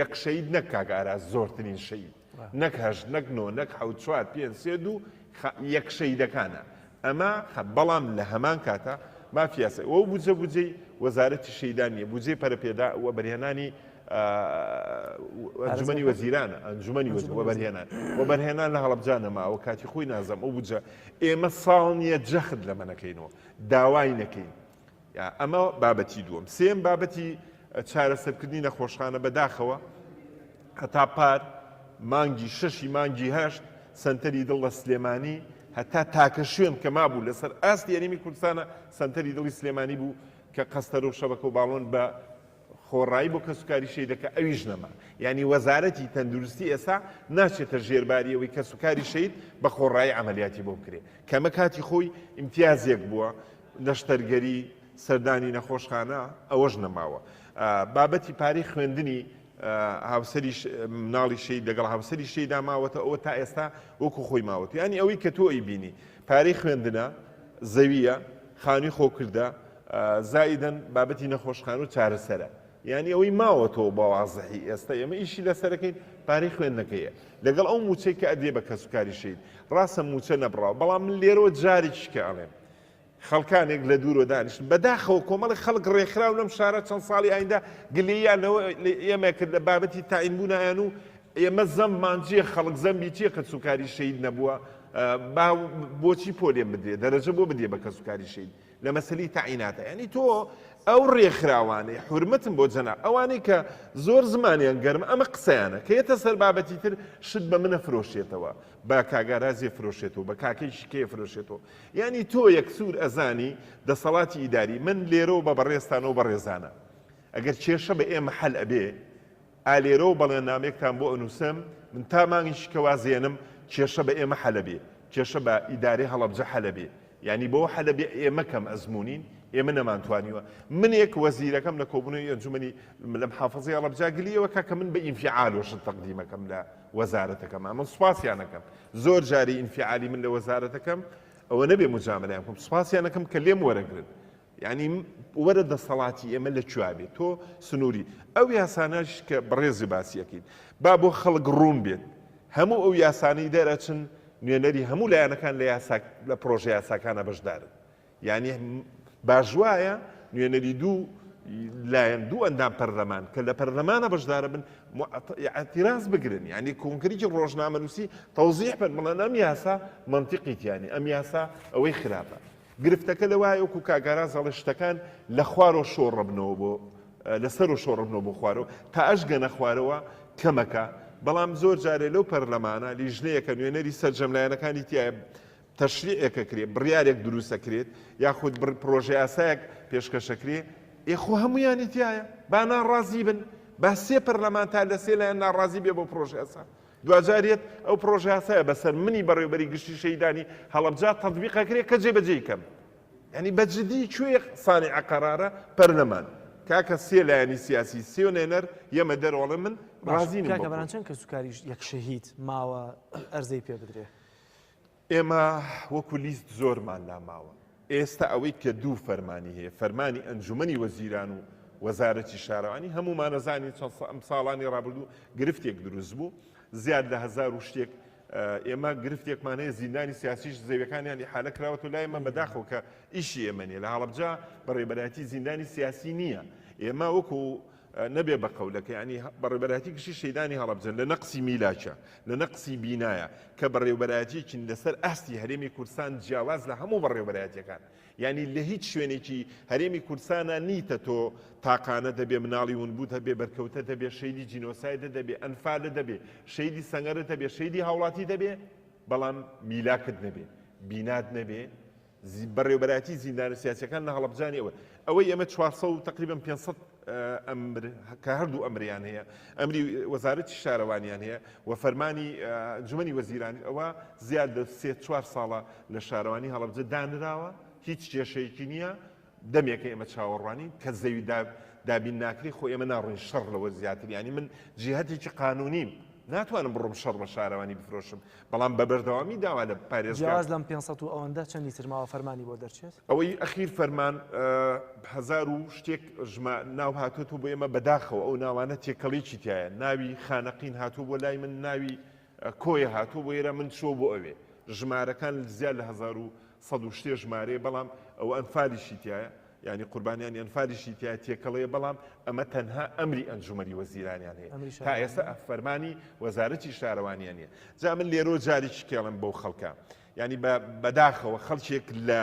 یەک شەهید نەک کاک ئاراس زۆرترین شەهید. نەک هەشت نەک نۆ نەک حەوت چوار پێنج سێ دوو خ یەک شەهیدەکانە ئەمە خ بەڵام لە هەمان کاتا مافی یاسای وەو بودجە بودجەی وەزارەتی شەهیدان نییە بودجەی پەرەپێدا وەبەرهێنانی ئەنجومەنی وەزیرانە، ئەنجومەنی وەبەرهێنان، وەبەرهێنان لە هەڵەبجە نەماوە، کاتی خۆی نازم ئەو بودجە ئێمە ساڵ نییە جەخت لەمە نەکەینەوە، داوای نەکەین. ئەمە بابەتی دووەم. سێیەم بابەتی چارەسەرکردنی نەخۆشخانە بەداخەوە هەتا پار مانگی شەشی مانگی هەشت سەنتەری دڵ لە سلێمانی هەتا تاکە شوێن کە مابوو لەسەر ئاستی هەرێمی کوردستانە سەنتەری دڵی سلێمانی بوو کە قەستەرە و شەبەکە و باڵۆن بە خۆڕایی بۆ کەسوکاری شەهیدەکە ئەویش نەما یانی وەزارەتی تەندروستی ئێستا ناچێتە ژێرباری ئەوەی کەسوکاری شەهید بە خۆڕایی عەمەلیاتی بۆ بکرێ کەمە کاتی خۆی ئیمتیازێک بووە نەشتەرگەری سەردانی نەخۆشخانە ئەوەش نەماوە بابەتی پارەی خوێندنی هاوسەری مناڵی شەهید لەگەڵ هاوسەری شەهیدا ماوەتە ئەوە تا ئێستا وەکو خۆی ماوەتە یانی ئەوەی کە تۆ ئەیبینی پارەی خوێندنە زەویە خانووی خۆکردە زائیدەن بابەتی نەخۆشخانە و چارەسەرە یانی ئەوەی ماوەتەوە بە وازحی ئێستا ئێمە ئیشی لەسەرەکەین پارەی خوێندنەکەیە لەگەڵ ئەو موچەی کە ئەدرێ بە کەسوکاری شەهید ڕاستە موچە نەبڕاوە بەڵام من لێرەوە جارێکیش کە ئەڵێم خەڵکانێک لە دوورەوە دانیشتن بەداخەوە کۆمەڵی خەڵک ڕێکخراو لەم شارە چەند ساڵی ئایندە گلەییان لەوە ئێمە کرد لە بابەتی تاین بوونایان و ئێمە زەممان چییە خەڵک زەمبی چییە کە سوکاری شەید نەبووە با بۆچی پۆلێن بدرێ دەرەجە بۆ بدرێ بە کەسوکاری شەید لە مەسەلی تەعیناتە یعنی تۆ ئەو ڕێکخراوانەی حورمەتم بۆ جەناب ئەوانەی کە زۆر زمانیان گەرم ئەمە قسەیانە کە یەتە سەر بابەتی تر شت بە منە فرۆشێتەوە بە کاگارازێ فرۆشێتەوە بە کاکەیشی کێ فرۆشێتەوە یعنی تۆ یەکسور ئەزانی دەسەڵاتی ئیداری من لێرەوە بە بەڕێزتانەوە بەڕێزانە ئەگەر کێشە بە ئێمە حەل ئەبێ ئا لێرەوە بەڵێننامەیەکتان بۆ ئەنووسم، من تا مانگێکی کە وازێنم، کێشە بە ئێمە حەلەبێ، کێشە بە ئیدارەی هەڵەبجە حەلەبێ، یانی بەوە حەلەبێ ئێمە کەم ئەزموونین، ئێمە نەمانتوانیوە. منێک وەزیرەکەم لە کۆبوونەوەی ئەنجومەنی لە محافەزەی هەڵەبجە گلییەوە کە کە من بە ئینفیعالەوە شت تەقدیم ئەکەم لە وەزارەتەکەما، من سوپاسیان ئەکەم، زۆر جاری ئینفیعالی من لە وەزارەتەکەم ئەوە نەبێ موجامەلەیان بکەم، سوپاسیان ئەکەم کە لێم وەرەگرن. یانی وەرە دەسەڵاتی ئێمە لە کوێ بێت تۆ سنووری ئەو یاسانەش کە بەڕێزی باسی ئەکەیت با بۆ خەڵک ڕوون بێت هەموو ئەو یاسانەی دەرەچن نوێنەری هەموو لایەنەکان لە یاسا لە پرۆژە یاساکانە بەشدارن یعنی باش وایە نوێنەری دوو لایەن دوو ئەندام پەرلەمان کە لە پەرلەمانە بەشدارە بن اعتراض بگرن یعنی کۆنکریتی ڕۆژنامەنووسی تەوزیح بن بڵێن ئەم یاسا منطقی تیانی ئەم یاسا ئەوەی خراپە گرفتەکە لەوایە وەکو کاک ئاراس ئەڵێ شتەکان لە خوارەوە شۆڕەبنەوە بۆ لە سەرەوە شۆڕەبنەوە بۆ خوارەوە تا ئەشگەنە خوارەوە کەمەکە بەڵام زۆر جارێ لەو پەرلەمانە لیژنەیەکە نوێنەری سەرجەم لایەنەکانی تایە تەشریعێکە کرێ بڕیارێک دروستەکرێت یاخود پرۆژە یاسایەک پێشکەشەکرێ ئێ خۆ هەمویانی تایە با ناڕازی بن با سێ پەرلەمانتار لە سێ لایەن ناڕازی بێ بۆ پرۆژە یاسا دواجار یەت ئەو پڕۆژەیاسایە بەسەر منی بەڕێوبەری گشتی شەهیدانی هەڵەبجە تەتبیق ئەکرێ کە جێبەجێی کەم. یانی بە جدی کوێ سانیعە قەرارە پەرلەمان. کاکە سێ لایەنی سیاسی سێ نوێنەر یەمە دەرەوە ئەڵێن من باش ڕازی نیم کاکە بەو بەران چەند کەسوکاریش یەک شەهید ماوە ئەرزەی پێ بدرێ؟ ئێمە وەکو لیست زۆرمان لا ماوە. ئێستا ئەوەی کە دوو فەرمانی هەیە، فەرمانی ئەنجومەنی وەزیران و وەزارەتی شارەوانی، هەموومان ئەزانین چەند ئەم ساڵانی ڕابردوو گرفتێک دروست بوو، زیاد لە هەزار و شتێک ئێمە گرفتێکمان هەیە، زیندانی سیاسیش زەویەکانیان ئیحالە کراوەتەوە لای ئێمە، بەداخەوە کە ئیشی ئێمە نییە، لە هەڵەبجە بەڕێوەبەرایەتی زیندانی سیاسی نییە، ئێمە وەکو نەبێ بە قەولەکە یانی بەڕێوبەرایەتی گشتی شەیدانی هەڵەبجە لە نەقسی میلاکە لە نەقسی بینایە کە بەڕێوبەرایەتیەکین لەسەر ئاستی هەرێمی کوردستان جیاواز لە هەموو بەڕێوبەرایەتیەکان یانی لە هیچ شوێنێکی هەرێمی کوردستانە نیتە تۆ تاقانە دەبێ مناڵی ونبووت هەبێ بەرکەوتە دەبێ شەیدی جینۆسایدە دەبێ ئەنفالە دەبێ شەیدی سەنگەرە دەبێ شەیدی هاوڵاتی دەبێ بەڵام میلاکت نەبێ بینات نەبێ بەڕێوەبەرایەتی زیندانە سیاسیەکان لە هەڵەبجانی ئەوە ئەوەی ئێمە 400 و تقریبا 500 ئەمر کە هەردوو ئەمریان هەیە ئەمری وەزارەتی شارەوانیان هەیە و فەرمانی ئەنجومەنی وەزیرانی ئەوە زیاد لە سێ چوار ساڵە لە شارەوانی هەڵەبجە دانراوە هیچ کێشەیەکی نییە دەمێکە ئێمە چاوەڕوانین کە زەوی دابین ناکرێ خۆ ئێمە ناڕۆین شەڕ لەوە زیاتر یانی من جیهەتێکی قانونیم ناتوانم بڕۆم شەڕ بە شارەوانی بفرۆشم بەڵام بە بەردەوامی داوا لە پارێزگا جیاواز لەم 500 و ئەوەندە چەندی تر ماوە فەرمانی بۆ دەرچێت؟ ئەوەی ئەخیر فەرمان هەزار و شتێک ژما ناو هاتۆتەوە بۆ ئێمە بەداخەوە ئەو ناوانە تێکەڵیی تایە ناوی خانەقین هاتوو بۆ لای من ناوی کۆیە هاتوو بۆ ئێرە من چووە بۆ ئەوێ ژمارەکان زیاد لە 1100 و شتێ ژمارەیە بەڵام ئەو ئەنفالیشی تایە. یانی قوربانیانی ئەنفالیشی تیا تێکەڵەیە بەڵام ئەمە تەنها ئەمری ئەنجومەنی وەزیرانیان هەیە تا ئێستا فەرمانی وەزارەتی شارەوانیان نیە جا من لێرەوە جارێکی کێڵم بەو خەڵکە یانی بە بەداخەوە خەڵکێک لە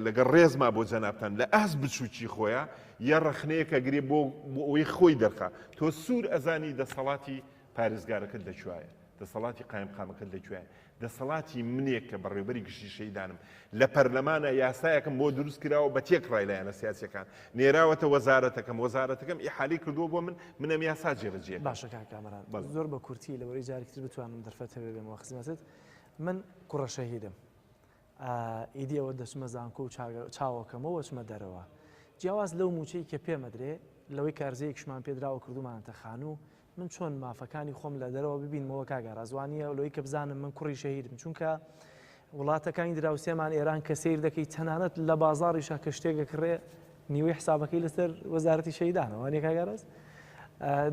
لەگەڵ ڕێزما بۆ جەنابتان لە ئاست بچووکی خۆیان یە ڕەخنەیەکە گرێ بۆ بۆ ئەوەی خۆی دەرخا تۆ سوور ئەزانی دەسەڵاتی پارێزگارەکەت لە کوایە دەسەڵاتی قایمقامەکەت لە کوایە دەسەڵاتی منێک کە بەڕێوبەری گشتی شەهیدانم لە پەرلەمانە یاسایەکم بۆ دروست کراوە بە تێکڕای لایەنە سیاسیەکان نێراوەتە وەزارەتەکەم وەزارەتەکەم ئیحالی کردووە بۆ من من ئەم یاسا جێبەجێ باشە کاک کامەران زۆر بە کورتی لەوەی جارێکی تر بتوانم دەرفەت هەبێ بێمەوە خزمەتت من کوڕە شەهیدم ئیدی ئەوە دەچمە زانکۆ و چاوەکەمەوە چمە دەرەوە جیاواز لەو موچەی کە پێمەدرێ لەوەی کارزەیەکشمان پێدراوە کردومانەتە خانوو من چۆن مافەکانی خۆم لە دەرەوە ببینمەوە کاک ئاراس وانییە لۆی کە بزانم من کوڕی شەهیدم چونکە وڵاتەکانی دراوسێمان ئێران کە سیر دەکەی تەنانەت لە بازاڕیشا کە شتێک ئەکڕێ نیوەی حسابەکەی لەسەر وەزارەتی شەهیدانە وانیە کاک ئاراس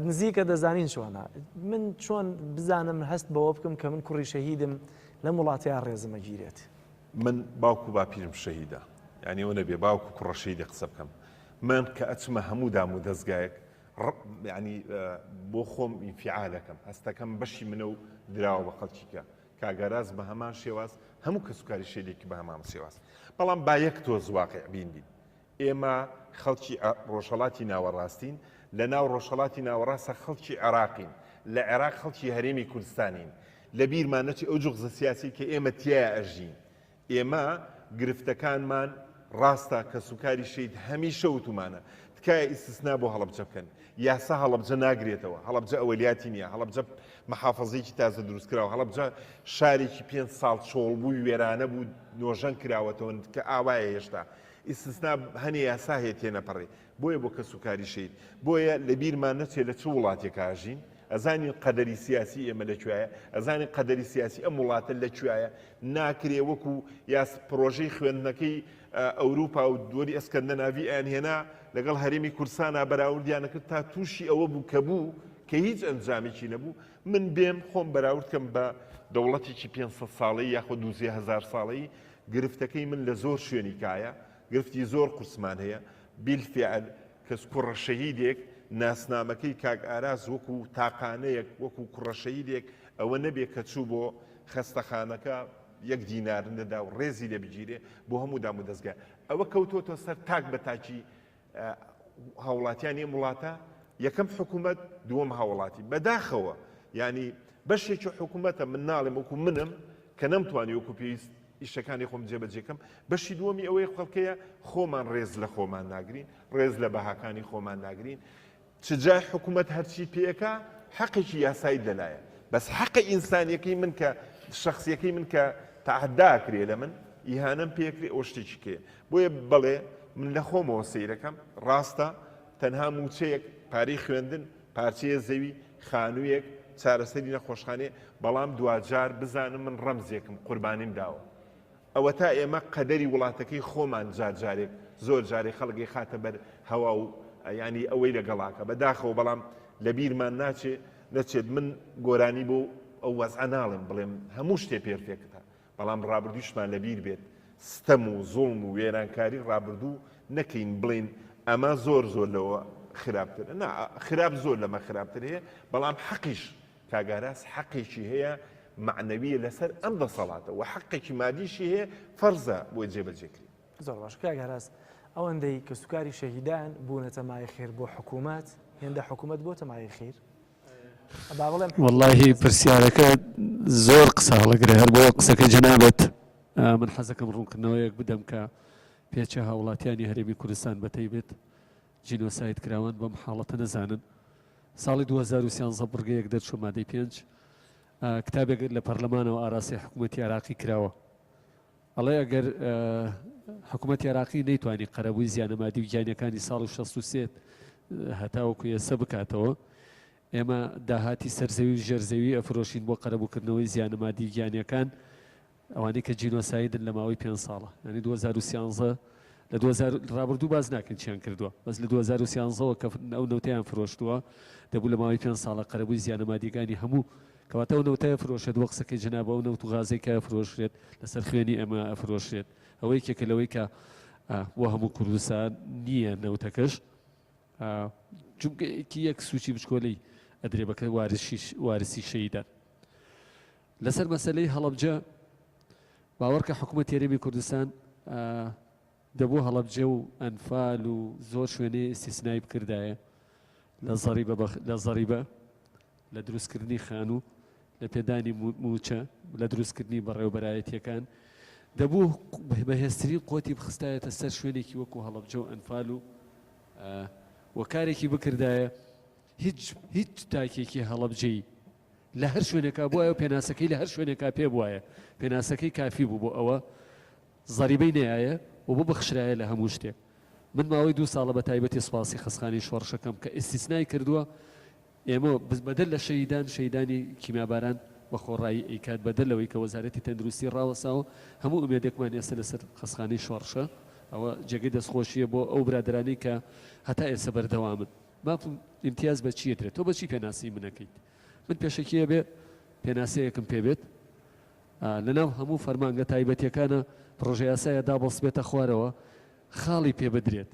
نزیکە دەزانین چۆنە من چۆن بزانم هەست بەوە بکەم کە من کوڕی شەهیدم لەم وڵاتەیە ڕێزمە گیرێت من باوک و باپیرم شەهیدە یعنی ئەوە نەبێ باوک و کوڕە شەهیدی قسە بکەم من کە ئەچمە هەموو دام و دەزگایەک یانی بۆ خۆم ئینفیعالەکەم هەستەکەم بەشی منە و دراوە بە خەڵکیکە کاک ئاراس بە هەمان شێواز هەموو کەسوکاری شەیدێکی بە هەمان شێواز بەڵام با یەک تۆز واقع بین بین ئێمە خەڵکی ڕۆژهەڵاتی ناوەڕاستین لە ناو ڕۆژهەڵاتی ناوەڕاستە خەڵکی عێراقین لە عێراق خەڵکی هەرێمی کوردستانین لە بیرمان نەچی ئەو جوغزە سیاسی کە ئێمە تیایا ئەژین ئێمە گرفتەکانمان ڕاستە کەسوکاری شەید هەمیشە وتومانە تکایە ئیستسنا بۆ هەڵەبجە بکەن یاسا هەڵەبجە ناگرێتەوە هەڵەبجە ئەوەلیاتی نییە هەڵەبجە محافەزەیەکی تازە دروستکراوە هەڵەبجە شارێکی پێنج ساڵ چۆڵ بووی وێرانە بوو نۆژەن کراوەتەوە کە ئاوایە هێشتا ئیستسنا هەنێ یاسا هەیە تێنەپەڕێ بۆیە بۆ کەسوکاری شەید بۆیە لەبیرمان نەچێت لە چ وڵاتێکا ئەژین ئەزانین قەدەری سیاسی ئێمە لە کوێیە؟ ئەزانین قەدەری سیاسی ئەم وڵاتە لە کوێیە؟ ناکرێ وەکو یاس پڕۆژەی خوێندنەکەی ئەوروپا و دووەلی ئەسکەندەناڤی ئەیانهێنا لەگەڵ هەرێمی کوردستانا بەراوردیان ئەکرد تا تووشی ئەوە بوو کە بوو کە هیچ ئەنجامێکی نەبوو من بێم خۆم بەراورد کەم بە دەوڵەتێکی 500 ساڵەی یاخۆ دووزێ هەزار ساڵەی گرفتەکەی من لە زۆر شوێنی کایە گرفتی زۆر قورسمان هەیە بیلفعل کەس کوڕە شەهیدێک ناسنامەکەی کاک ئاراس وەکو تاقانەیەک وەکو کوڕە شەهیدێک ئەوە نەبێ کە چوو بۆ خەستەخانەکە یەک دینار نەدا و ڕێزی لێ بگیرێ بۆ هەموو دام و دەزگا ئەوە کەوتۆتە سەر تاک بە تاکی هاوڵاتیانی ئەم وڵاتە یەکەم حکوومەت دووەم هاوڵاتی بەداخەوە ینی بەشێکی حکوومەتە من ناڵێم وەکو منم کە نەمتوانی وەکو پێویست ئیشەکانی خۆم جێبەجێ کەم، بەشی دووەمی ئەوەی خەڵکەیە خۆمان ڕێز لە خۆمان ناگرین، ڕێز لە بەهاکانی خۆمان ناگرین، چ جای حکوومەت هەرچی پێکا حەقێکی یاسایی لەلایە، بەس حەقە ئینسانیەکەی من کە شەخسیەکەی من کە تەعەدا کرێ لە من، ئیهانەم پێکرێ ئەوە شتێکی کەیە. بۆیە بەڵێ من لە خۆمەوە سەیرەکەم، ڕاستە تەنها مووچەیەک، پارەی خوێندن، پارچەیە زەوی، خانوویەک، چارەسەری نەخۆشخانەیە، بەڵام دواجار بزانم من ڕەمزێکم، قوربانیم داوە. ئەوەتا ئێمە قەدەری وڵاتەکەی خۆمان جار جارێک، زۆر جارێ خەڵک ئەیخاتە بەر هەوا و یانی ئەوەی لەگەڵاکە. بەداخەوە بەڵام لە بیرمان ناچێ، نەچێت من گۆرانی بۆ ئەو وەزعە ناڵێم، بڵێم هەموو شتێ پێرفێکتە. بەڵام ڕابردوویشمان لەبیر بێت، ستەم و زوڵم و وێرانکاری ڕابردوو نەکەین بڵێین ئەمە زۆر زۆر لەوە خراپترە، نا خراپ زۆر لەمە خراپتر هەیە، بەڵام حەقیش کاک ئاراس حەقێکی هەیە مەعنەویە لەسەر ئەم دەسەڵاتە و حەقێکی مادیشی هەیە فەرزە بۆی جێبەجێ کرێ. زۆر باش کاک ئاراس ئەوەندەی کەسوکاری شەهیدان بوونەتە مایەی خێر بۆ حکوومەت، هێندە حکوومەت بۆتە مایەی خیر؟ وەڵاهی پرسیارەکە زۆر قسە هەڵەگرێ هەر بۆ قسەکەی جەنابت من حەزەکەم ڕوونکردنەوەیەک بدەم کە پێچە هاوڵاتیانی هەرێمی کوردستان بەتەیبەت جینۆساید کراوان بەم حاڵەتە نەزانن ساڵی 2013 بڕگەیەک دەرچوو مادەی پێنج کتابێک لە پەرلەمانەوە ئاراستەی حکوومەتی عێراقی کراوە ئەڵێ ئەگەر حکوومەتی عێراقی نەیتوانی قەرەبووی زیانە مادی و گیانیەکانی ساڵی 63 هەتاوەکو ئێستا بکاتەوە ئێمە داهاتی سەرزەوی و ژێرزەوی ئەفرۆشین بۆ قەرەبووکردنەوەی زیانە مادی و گیانیەکان ئەوانەی کە جینۆسایدن لە ماوەی پێنج ساڵە یعنی 2013 لە 2000 ڕابردوو باس ناکەن چیان کردووە بەس لە 2013ەوە کە ئەو نەوتیان فرۆشتووە دەبوو لە ماوەی پێنج ساڵە قەرەبووی زیانە مادیەکانی هەموو کەواتە ئەو نەوتە ئەفرۆشێت وەک قسەکەی جەنابە ئەو نەوت و غازەی کە ئەفرۆشرێت لەسەر خوێنی ئێمە ئەفرۆشرێت ئەوە یەکێکە لەوەی کە. بۆ هەموو کوردستان نییە نەوتەکەش جومگەیەکی یەک سوچی بچکۆلەی ئەدرێ بە وارسی شەیدان. لەسەر مەسەلەی هەڵەبجە باوەڕکە حکوومەت هەرێمی کوردستان دەبوو هەڵەبجە و ئەنفال و زۆر شوێنێ ئیستیسنای بکردایە لە زەریبە لە زەریبە لە دروستکردنی خانوو، لە پێدانی مووچە، لە دروستکردنی بەڕێوەبەرایەتییەکان، دەبوو بەهێزترین قوتی بخستایەتە سەر شوێنێکی وەکو هەڵەبجە و ئەنفال و و کارێکی بکردایە هیچ هیچ تاکێکی هەڵەبجەی لە هەر شوێنێکا بوایە و پێناسەکەی لە هەر شوێنێکا پێ بوایە پێناسەکەی کافی بوو بۆ ئەوە زەریبەی نەیایە و ببەخشرایە لە هەموو شتێک. من ماوەی دوو ساڵە بە تایبەتی سوپاسی خەستخانەی شۆڕشەکەم کە ئیستیسنای کردووە ئێمە بەدەر لە شەهیدان، شەهیدانی کیمیاباران بە خۆڕایی ئەیکات، بەدەر لەوەی کە وەزارەتی تەندروستی ڕاوەستاوە، هەموو ئومێدێکمان ئێستا لەسەر خەستخانەی شۆڕشە، ئەوە جێگەی دەستخۆشییە بۆ ئەو برادەرانەی کە هەتا ئێستا بەردەوامن. ماف و ئیمتیاز بە چی ئەدرێت؟ تۆ بە چی پێناسەی من ئەکەیت؟ من پێشەکی ئەبێ پێناسەیەکم پێ بێت، لەناو هەموو فەرمانگە تایبەتییەکانا پڕۆژەیاسایە دابەستبێتە خوارەوە، خاڵی پێ بدرێت.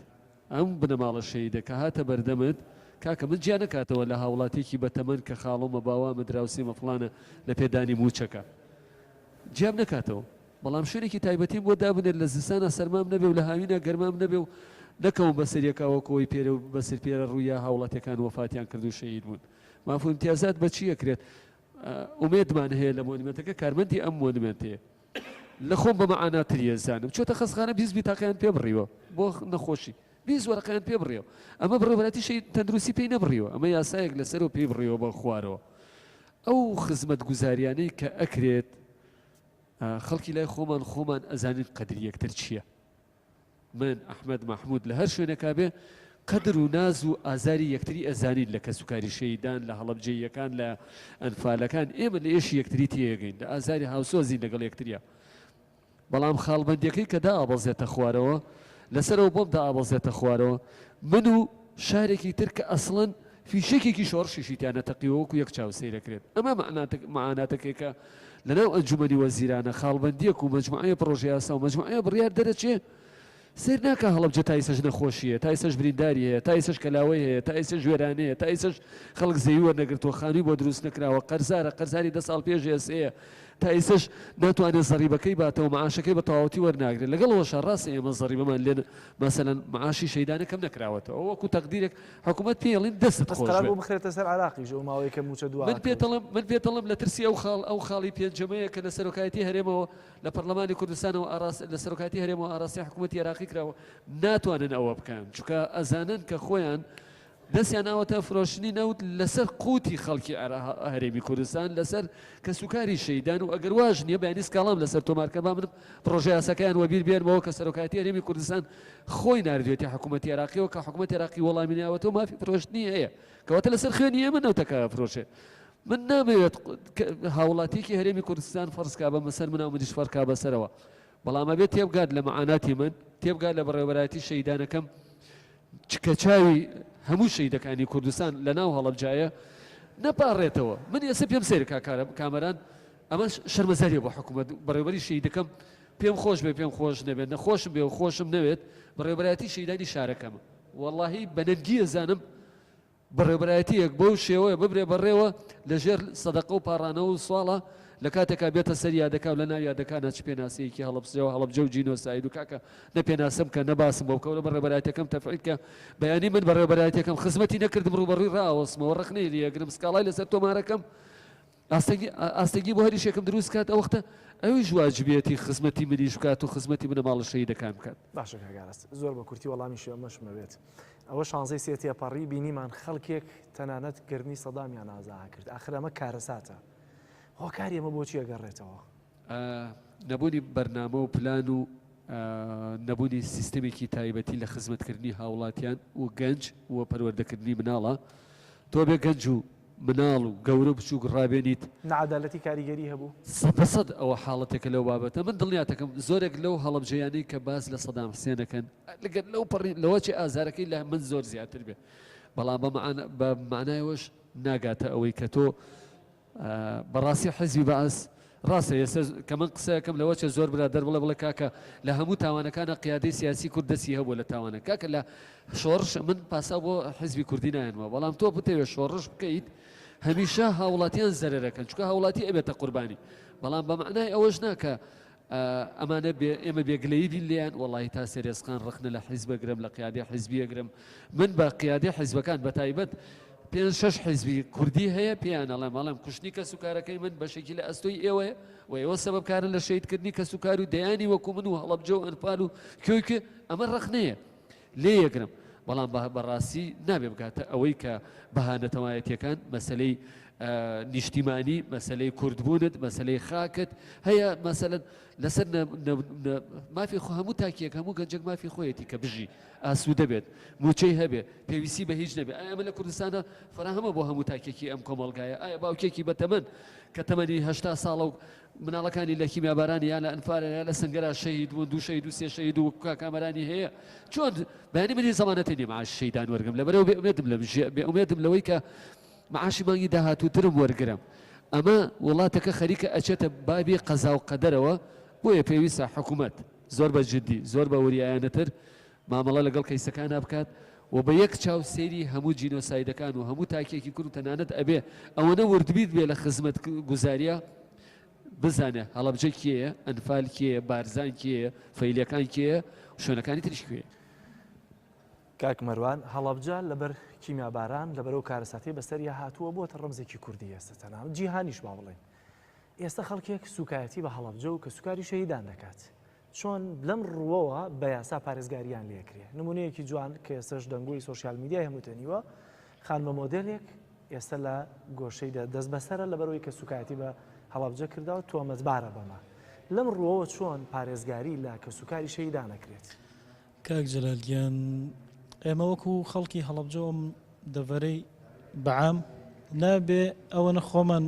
ئەم بنەماڵە شەهیدە کە هاتە بەردەمت، کاکە من جیا نەکاتەوە لە هاوڵاتیەکی بەتەمەن کە خاڵۆمە، باوامە، دراوسێمە، فڵانە لە پێدانی مووچەکە. جیام نەکاتەوە. بەڵام شوێنێکی تایبەتیم بۆ دابنێت لە زستانا سەرمام نەبێ و لە هاوینا گەرمام نەبێ و نەکەوم بەسەر یەکا وەکو ئەوەی پێرێ و بەسەر پێرە ڕوویا هاوڵاتیەکان وەفاتیان کرد و شەهید بوون. ماف و ئیمتیازات بە چی ئەکرێت؟ ئومێدمان هەیە لە مۆنیمێنتەکە کارمەندی ئەم مۆنیمێنتەیە. لە خۆم بە مەعانا تری ئەزانم چۆتە خەستخانە 20 بیتاقەیان پێ بڕیوە بۆ نەخۆشی 20 وەرەقەیان پێ بڕیوە ئەمە بڕێوەبەرایەتی شەهید تەندروستی پێی نەبڕیوە ئەمە یاسایەک لەسەرەوە پێی بڕیوە بە خوارەوە ئەو خزمەتگوزاریانەی کە ئەکرێت خەڵکی لای خۆمان خۆمان ئەزانین قەدری یەکتر چییە من، ئەحمەد مەحمود، لە هەر شوێنێکا بێ، قەدر و ناز و ئازاری یەکتری ئەزانین، لە کەسوکاری شەهیدان، لە هەڵەبجەییەکان، لە ئەنفالەکان، ئێمە لە ئێشی یەکتری تێیەگەین، لە ئازاری هاوسۆزین لەگەڵ یەکتریا. بەڵام خاڵبەندیەکەی کە دائەبەزێتە خوارەوە، لەسەرەوە بۆم دائەبەزێتە خوارەوە، من و شارێکی تر کە ئەسڵەن فیشەکێکی شۆڕشیشی تیا نەتەقیوە وەکو یەک چاو سەیرەکرێت. ئەمە مەعاناتەکەی کە لەناو ئەنجومەنی وەزیرانە خاڵبەندیەک و مەجموعەیە پڕۆژەیاسا و مەجموعەیە بڕیار دەرەچێ سەیر ناکا هەڵەبجە تا ئیسەش نەخۆشی هەیە تا ئیسەش برینداری هەیە تا ئیسەش کەلاوەی هەیە تا ئیسەش وێرانەیە تا ئیسەش خەڵک زەوی وەرنەگرتووە خانووی بۆ دروست نەکراوە قەرزارە قەرزاری دە ساڵ پێش ئێسەیە تا ئیسەش ناتوانێت زەڕیبەکەی باتەوە معاشەکەی بە تەواوەتی وەرناگرێت لەگەڵ ئەوەشا ڕاستە ئێمە زەڕیبەمان لێ مەسەلەن معاشی شەیدانە کەم نەکراوەتەوە وەکو تەقدیرێک حکوومەت پێی ئەڵێن دەستت بەس خۆش قەرار بێت بوو بخرێتە سەر عێراقیش ئەو ماوەیە کە مووچە دوا من ئەکەوت. پێتەڵم من پێتەڵم لە ترسی ئەو خاڵ ئەو خاڵی پێنجەمەیە کە لە سەرۆکایەتی هەرێمەوە لە پەرلەمانی کوردستانەوە ئاراس لە سەرۆکایەتی هەرێمەوە ئاراستەی حکوومەتی عێراقی کراوە ناتوانن ئەوە بکەن چونکە ئەزانن کە خۆیان دەستیان ناوەتە فرۆشتنی نەوت لەسەر قوتی خەڵکی هەرێمی کوردستان لەسەر کەسوکاری شەیدان و ئەگەر واش نییە بەیانی سکاڵام لەسەر تۆمارکە با من پڕۆژە یاساکەیان وەبیر بێنمەوە کە سەرۆکایەتی هەرێمی کوردستان خۆی ناردوێتی حکوومەتی عێراقیەوە کە حکوومەتی عێراقی وەڵامی ناوەتەوە مافی فرۆشتنی هەیە کەواتە لەسەر خوێنی ئێمە نەوتەکە فرۆشێ من نامەوێت هاوڵاتیکی هەرێمی کوردستان فەرزکا بە مەسەر مناو منیش فەرکا بەسەرەوە بەڵام ئەبێت تێبگات لە مەعاناتی من تێبگات لە بەڕێوەبەرایەتی شەهیدانەکەم کە چاوی هەموو شەهیدەکانی کوردستان لە ناو هەڵەبجایە نەپاڕێتەوە من ئێستا پێم سەیرە کاک کامەران ئەمە شەرمەزاریە بۆ حکوومەت بەڕێوەبەری شەهیدەکەم پێم خۆش بێ پێم خۆش نەبێت نەخۆشم بێ و خۆشم نەوێت بەڕێوەبەرایەتی شەهیدانی شارەکەمە وەڵاهی بە نەنگی ئەزانم بەڕێوبەرایەتیەک بەو شێوەیە ببرێ بەڕێوە لە ژێر سەدەقە و پاڕانەوە و سواڵە لە کاتێکا بێتە سەر یادەکا و لە ناو یادەکانا چ پێناسەیەکی هەڵەبجە و هەڵەبجە و جینۆساید و کاکە نە پێناسەم کە نە باسم بۆ بکە و لە بەڕێوبەرایەتیەکەم تەفعیل کە بەیانی من بەڕێوبەرایەتیەکەم خزمەتی نەکردم ڕووبەڕووی ڕائەوەستمەوە ڕەخنەی لێ ئەگرم سکاڵای لەسەر تۆمارەکەم ئاستەنگی ئاستەنگی بۆ هەریشێکم دروست کات ئەوەختە ئەویش واجبیەتی خزمەتی منیش بکات و خزمەتی بنەماڵە شەهیدەکان بکات. باشە کاک ئاراس زۆر بە کورتی وەڵامیشی ئەمەشم ئەوێت ئەوە شانزەی سێ تێپەڕی بینیمان خەڵکێک تەنانەت گەردنی سەدامیان ئازا کرد ئاخر ئەمە کارەساتە هۆکاری ئەمە بۆچی ئەگەڕێتەوە؟ نەبوونی بەرنامە و پلان و نەبوونی سیستەمێکی تایبەتی لە خزمەتکردنی هاوڵاتیان و گەنج و پەروەردەکردنی مناڵە تۆ بێ گەنج و مناڵ و گەورە و بچووک ڕابێنیت. ناعەدالەتی کاریگەری هەبوو؟ سەدبەسەد ئەوە حاڵەتێکە لەو بابەتە من دڵنیاتەکەم زۆرێک لەو هەڵەبجەیانەی کە باس لە سەدام حسێن ئەکەن لەگەر لەو پەڕی لەوە چێ ئازارەکەی لە من زۆر زیاتر بێ بەڵام بە مەعنایەوەش ناگاتە ئەوەی کە تۆ بەڕاستی حزبی بەعس. ڕاستە ئێستا کە من قسە ئەکەم لەوە چێ زۆر برادەر بڵێ بڵێ کاکە لە هەموو تاوانەکانا قیادەی سیاسی کورد دەستی هەبووە لە تاوانە کاکە لە شۆڕش من پاساو بۆ حزبی کوردی نایەنمەوە بەڵام تۆ بتەوێت شۆڕش بکەیت هەمیشە هاوڵاتیان زەرەرەکەن چونکە هاوڵاتی ئەبێتە قوربانی بەڵام بە مەعنای ئەوەش نا کە ئەمانە بێ ئێمە بێگلەیی بین لێیان وەڵاهی تا سەرێزقان ڕەخنە لە حیزب ئەگرم لە قیادەی حیزبی ئەگرم من بە قیادەی حیزبەکان بە تایبەت پێنج شەش حیزبی کوردی هەیە پێیان ئەڵێم ئەڵێم کوشتنی کەس و کارەکەی من بەشێکی لە ئەستۆی ئێوەیە و ئێوە سەبەبکارن لە شەهیدکردنی کەس و کار و دەیانی وەکو من و هەڵەبجە و ئەنفال و کوێ کوێ ئەمە ڕەخنەیە لێ یەگرم بەڵام بەڕاستی نابێ بگاتە ئەوەی کە بەها نەتەوایەتیەکان مەسەلەی نیشتیمانی مەسەلەی کوردبوونت مەسەلەی خاکت هەیە مەسەلەن لەسەر مافی خۆ هەموو تاکیەک هەموو گەنجێک مافی خۆیەتی کە بژی ئاسوودە بێت موچەی هەبێ پێویستی بە هیچ نەبێ ئایا ئەمە لە کوردستانە فراهەمە بۆ هەموو تاکێکی ئەم کۆمەڵگایە ئایا باوکێکی بەتەمەن کە تەمەنی هەشتا ساڵە و مناڵەکانی لە کیمیابارانی یا لە ئەنفالە یا لە سنگەرا شەهید بوون دوو شەهید و سێ شەهید و کاکامەرانی هەیە چۆن بەیانی من هیچ زەمانەتی نییە معاش شەهیدان وەرگرم لەبەرئەوە بێ ئومێدم لەم ژیان بێ ئومێدم لەوەی کە معاشی مانگی داهاتووترم وەرگرم ئەمە وڵاتەکە خەریکە ئەچێتە بابی قەزا و قەدەرەوە بۆیە پێویستە حکومەت زۆر بە جدی زۆر بە وریایانەتر مامەڵە لەگەڵ کەیسەکانا بکات و بە یەک چاو سەیری هەموو جینۆسایدەکان و هەموو تاکێکی کورد و تەنانەت ئەبێ ئەوەنە وردبین بێ لە خزمەت گوزاریا بزانێ هەڵەبجە کێیە، ئەنفال کێیە، بارزان کێیە، فەیلیەکان کێیە و شوێنەکانی تریش کوێیە. کاک مەروان، هەڵەبجە لەبەر کیمیاباران، لەبەر ئەو کارەساتەی بەسەریا هاتووە، بۆتە ڕەمزێکی کوردی ئێستا تەنانەت جیهانیش با بڵێین. ئێستا خەڵکێک سووکایەتی بە هەڵەبجە و کەسوکاری شەهیدان دەکات. چۆن لەم ڕووەوە بە یاسا پارێزگارییان لێکرێ؟ نموونەیەکی جوان کە ئێستەش دەنگۆی سۆشیال میدیای هەموو تەنیوە، خانمە مۆدێلێک ئێستە لە گۆشەی دەستبەسەرە لەبەرئەوەی کە سووکایەتی بە هەڵەبجە کردەوە، تۆمەتبارە بەمە. لەم ڕووەوە چۆن پارێزگاری لە کەسوکاری شەهیدان ئەکرێت؟ کاک جەلال گیان ئێمە وەکو خەڵکی هەڵەبجە ئەم دەڤەرەی بەعام نابێ ئەوەنە خۆمان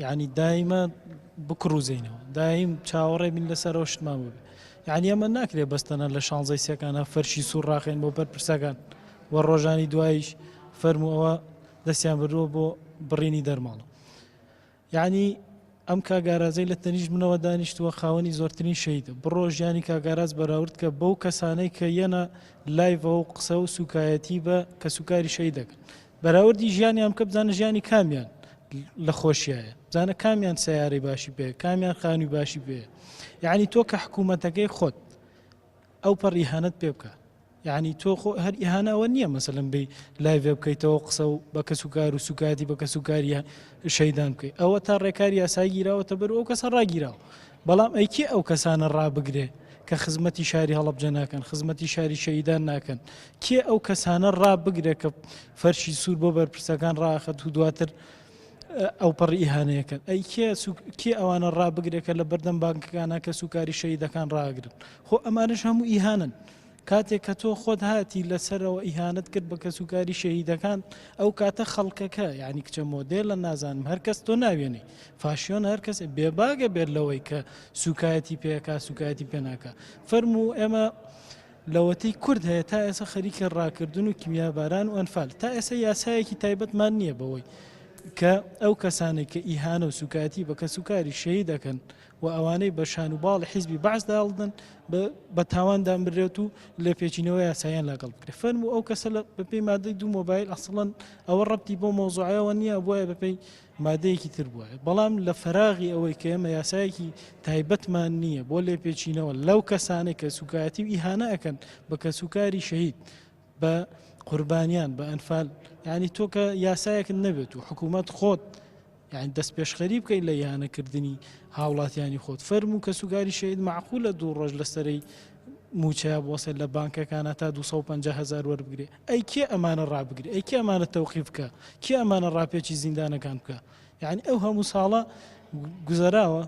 یعنی دایمە بکڕوزینەوە دایم چاوەڕێ بین لەسەرەوە شتمان ببێ یعنی ئەمە ناکرێ بەستەنە لە شانزەی سێکانە فەرشی سوور ڕاخێن بۆ بەرپرسەکان و ڕۆژانی دواییش فەرموو ئەوە دەستیان بردووە بۆ بڕینی دەرماڵە یەعنی ئەم کاک ئارازەی لە تەنیشت منەوە دانیشتووە خاوەنی زۆرترین شەهیدە، بڕۆ ژیانی کاک ئاراز بەراورد کە بەو کەسانەی کە یەنە لایڤەوە و قسە و سوکایەتی بە کەسوکاری شەهید دەکەن بەراوردی ژیانیان بکە بزانە ژیانی کامیان لە خۆشیایە بزانە کامیان سەیارەی باشی پێ کامیان خانووی باشی پێ یعنی تۆ کە حکوومەتەکەی خۆت ئەو پەڕ ئیهانەت پێ بکە یعنی تۆ خۆ هەر ئیهانە ئەوە نییە مەسەلەن بێی لایڤێ بکەیتەوە قسە و بە کەس و کار و سوکایەتی بە کەس و کاری شەیدان بکەی ئەوە تا ڕێکاری یاسایی گیراوەتە بەر و ئەو کەسە ڕاگیراوە بەڵام ئەی کێ ئەو کەسانە ڕابگرێ کە خزمەتی شاری هەڵەبجە ناکەن خزمەتی شاری شەیدان ناکەن کێ ئەو کەسانە ڕابگرێ کە فەرشی سوور بۆ بەرپرسەکان ڕاخەت و دواتر ئەوپەڕی ئیهانەیەکەن ئەی کێ کێ ئەوانە ڕابگرێ کە لە بەردەم بانکەکانە کەس و کاری شەیدەکان ڕاگرن خۆ ئەمانش هەموو ئیهانن کاتێک کە تۆ خۆت هاتی لەسەرەوە ئیهانەت کرد بە کەسوکاری شەهیدەکان ئەو کاتە خەڵکەکە یعنی کچە مۆدێلە نازانم هەر کەس تۆ ناوێنەی فاشیۆن هەر کەس بێباگە بێت لەوەی کە سوکایەتی پێکا سوکایەتی پێناکە فەرموو ئێمە لەوەتەی کورد هەیە تا ئێستا خەریکە ڕاکردن و کیمیاباران و ئەنفال تا ئێستا یاسایەکی تایبەتمان نییە بەوەی کە ئەو کەسانێک کە ئیهانە و سوکایەتی بە کەسوکاری شەهید دەکەن و ئەوانەی بە شان و باڵی حیزبی بەعس داڵدن بە تاوان دانبرێت و لێپێچینەوە یاساییان لەگەڵ بکرێت فەرموو ئەو کەسە لە بەپێی مادەی دوو مۆبایل ئەسڵەن ئەوە ڕەبتی بۆ مەوزوعەوە نییە بۆیە بەپێی مادەیەکی تر بووە بەڵام لە فەراغی ئەوەی کە ئێمە یاسایەکی تایبەتمان نییە بۆ لێپێچینەوە لەو کەسانەی کە سوکایەتی و ئیهانە ئەکەن بە کەسوکاری شەهید بە قوربانیان بە ئەنفال یعنی تۆ کە یاسایەکت نەبێت و حکوومەت خۆت یعنی دەست پێشخەری بکەیت لە ئیهانەکردنی هاوڵاتیانی خۆت فەرموو کەسوکاری شەهید معقولە دوو ڕۆژ لەسەرەی مووچەیا بوەسێت لە بانکەکانا تا 250 هەزار وەربگرێ ئەی کێ ئەمانە ڕابگرێ ئەی کێ ئەمانە تەوقیف بکا کێ ئەمانە ڕاپێچی زیندانەکان بکا یعنی ئەو هەموو ساڵە گوزەراوە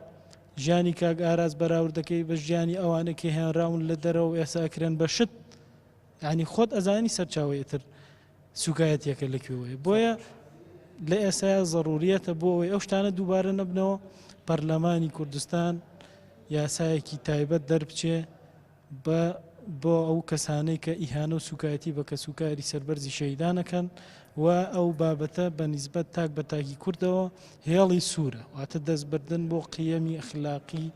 ژیانی کاک ئاراز بەراورد دەکەی بە ژیانی ئەوانە کە هێنراون لە دەرەوە و ئێستا ئەکرێن بە شت یعنی خۆت ئەزانی سەرچاوەی ئیتر سوکایەتیەکە لە کوێوەیە بۆیە لە ئێسایا زەڕوریەتە بۆ ئەوەی ئەو شتانە دووبارە نەبنەوە پەرلەمانی کوردستان یاسایەکی تایبەت دەربچێ بە بۆ ئەو کەسانەی کە ئیهانە و سوکایەتی بە کەسوکاری سەربەرزی شەهیدان ئەکەن و ئەو بابەتە بە نیسبەت تاک بە تاکی کوردەوە هێڵی سوورە، واتە دەستبردن بۆ قیەمی ئەخلاقی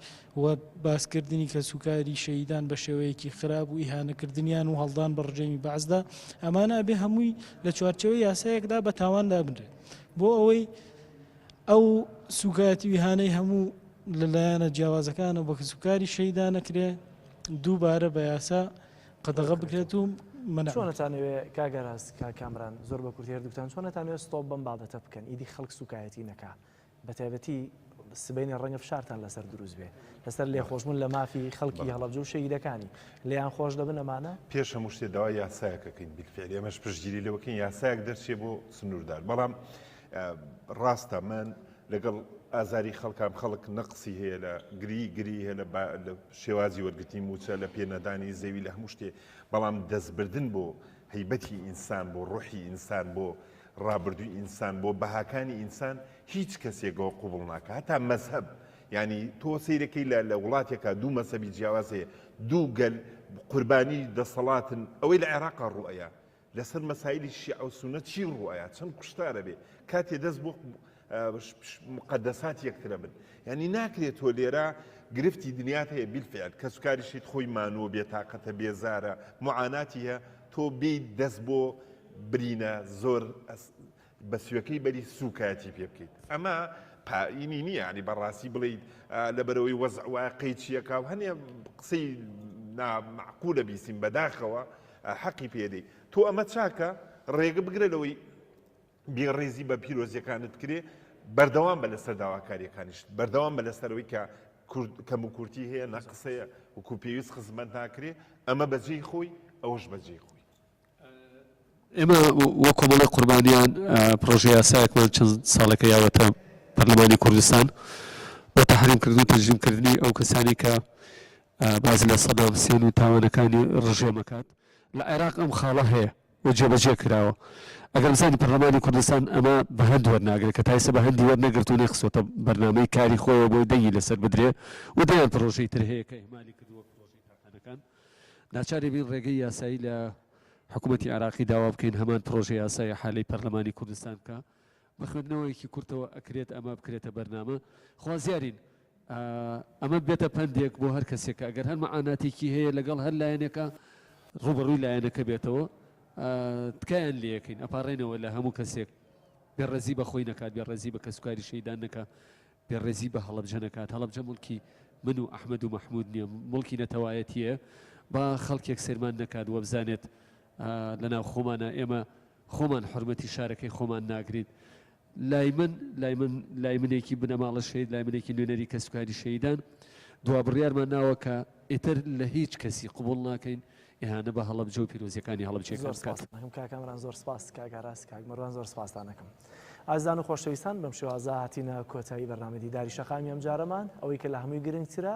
و باسکردنی کەسوکاری شەهیدان بە شێوەیەکی خراپ و ئیهانەکردنیان و هەڵدان بە ڕژێمی بەعسدا، ئەمانە ئەبێ هەمووی لە چوارچێوەی یاسایەکدا بە تاوان دابنرێت بۆ ئەوەی ئەو سوکایەتی و ئیهانەی هەموو لە لایەنە جیاوازەکانەوە بە کەسوکاری شەهیدان ئەکرێ دووبارە بە یاسا قەدەغە بکرێت و مەنع چۆن ئەتانەوێ کاک ئاراس کاک کامران زۆر بە کورتی هەردووکتان چۆن ئەتانەوێ ستۆپ بەم بابەتە بکەن ئیدی خەڵک سوکایەتی نەکا بە تایبەتی سبەینێ ڕەنگە فشارتان لەسەر دروست بێ لەسەر لێخۆشبوون لە مافی خەڵکی هەڵەبجە و شەهیدەکانی لێیان خۆش دەبن ئەمانە؟ پێش هەموو شتێ داوای یاسایەک ئەکەین بیلفعل ئێمەش پشتگیری لەوە کەین یاسایەک دەرچێ بۆ سنووردار بەڵام ڕاستە من لەگەڵ ئازاری خەڵکام خەڵک نەقسی هەیە لە گری گری هەیە لە لە شێوازی وەرگرتنی مووچە لە پێنەدانی زەوی لە هەموو شتێ بەڵام دەستبردن بۆ هەیبەتی ئینسان بۆ ڕۆحی ئینسان بۆ ڕابردووی ئینسان بۆ بەهاکانی ئینسان هیچ کەسێکەوە قوبڵ ناکە هەتا مەزهەب یعنی تۆ سەیرەکەی لە لە وڵاتێکا دوو مەزهەبی جیاواز هەیە دوو گەل قوربانی دەسەڵاتن ئەوەی لە عێراقا ڕوئەیە لەسەر مەسایلی شیعە و سونە چی ڕوئەیا چەند کوشتارە بێ کاتێ دەست بۆ مقدسات یەکترە بن یعنی ناکرێت تۆ لێرە گرفتی دنیات هەیە بیلفعل کەسوکاریشیت خۆی مانووە بێتاقەتە بێزارە معاناتی هەیە تۆ بێیت دەست بۆ برینە زۆر بە سوێکەی بەری سوکایەتی پێ بکەیت ئەمە پائینی نییە ینی بەڕاستی بڵیت لەبەرەوەی وەزع وایە قەیچیەکە و هەنێ قسەی نامعقولە بیسیم بەداخەوە حەقی پێدەی تۆ ئەمە چاکە ڕێگە بگرە لەوەی بێڕێزی بە پیرۆزیەکانت بکرێ بەردەوام بە لەسەر داواکاریەکانیشت بەردەوام بە لەسەرەوەی کە کەم و کورتی هەیە نەقسەیە وەکو پێویست خزمەت ناکرێ ئەمە بەجێی خۆی ئەوەش بەجێی خۆی. ئێمە وەک کۆمەڵی قوربانیان پڕۆژە یاسایەکمان چەند ساڵێکە یاوەتە پەرلەمانی کوردستان بۆ تەحریم کردن و تەجریم کردنی ئەو کەسانی کە باز لە سەدام حسێن و تاوانەکانی ڕژێمەکات لە عێراق ئەم خاڵە هەیە و جێبەجێ کراوە ئەگەر بزانی پەرلەمانی کوردستان ئەمە بە هەند وەرناگرێت کە تایسە بە هەندی وەرنەگرت و نەیخستۆتە بەرنامەی کاری خۆیەوە بۆی دەنگی لەسەر بدرێ و دەیان پڕۆژەی تر هەیە کە ئیهمالی کردووە وەک پڕۆژەی تاقانەکان ناچاری بین ڕێگەی یاسایی لە حکوومەتی عێراقی داوا بکەین هەمان پڕۆژە یاسای حالەی پەرلەمانی کوردستان بکا بە خوێندنەوەیەکی کورتەوە ئەکرێت ئەمە بکرێتە بەرنامە خوازیارین ئەمە بێتە پەندێک بۆ هەر کەسێک کە ئەگەر هەر مەعاناتێکی هەیە لەگەڵ هەر لایەنێکا ڕووبەڕووی لایەنەکە بێتەوە تکایان لێیەکەین ئەپاڕێنەوە لە هەموو کەسێک بێڕێزی بە خۆی نەکات بێڕێزی بە کەسوکاری شەیدان نەکا بێڕێزی بە هەڵەبجە نەکات هەڵەبجە مڵکی من و ئەحمەد و مەحمود نییە مڵکی نەتەوایەتیە با خەڵکێک سەیرمان نەکات وەبزانێت لەناو خۆمانە ئێمە خۆمان حورمەتی شارەکەی خۆمان ناگرین لای من لای من لای منێکی بنەماڵە شەهید لای منێکی نوێنەری کەسوکاری شەهیدان دوا بڕیارمان ناوە کە ئیتر لە هیچ کەسی قبوڵ ناکەین ئیهانە بە هەڵەبجە و پیرۆزیەکانی هەڵەبجەکان زۆر بکات. سپاستان ئەکەم کاک کامەران زۆر سپاس کاک ئاراس کاک مەروان زۆر سپاستان ئەکەم ئازیزان و خۆشەویستان بەم شێوازە هاتینە کۆتایی بەرنامەی دیداری شەقامی ئەمجارەمان ئەوەی کە لە هەمووی گرنگترە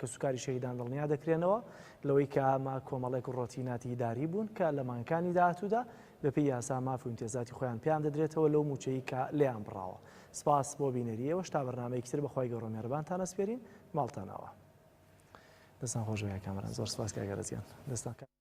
کەسوکاری شەهیدان دڵنیا دەکرێنەوە لەوەی کە ئەمە کۆمەڵێک ڕۆتیناتی ئیداری بوون کە لە مانگەکانی داهاتوودا بەپێی یاسا ماف و ئیمتیازاتی خۆیان پێیان دەدرێتەوە لەو مووچەی کە لێیان بڕاوە. سپاس بۆ بینەری ئێوەش تا بەرنامەیەکی تر بەخوای گەورە مێهرەبانتان ئەسپێرین ماڵتان ئاوا. دەستان خۆش بێ کاک کامەران زۆر سپاس کاک ئەرەز گیان دەستان.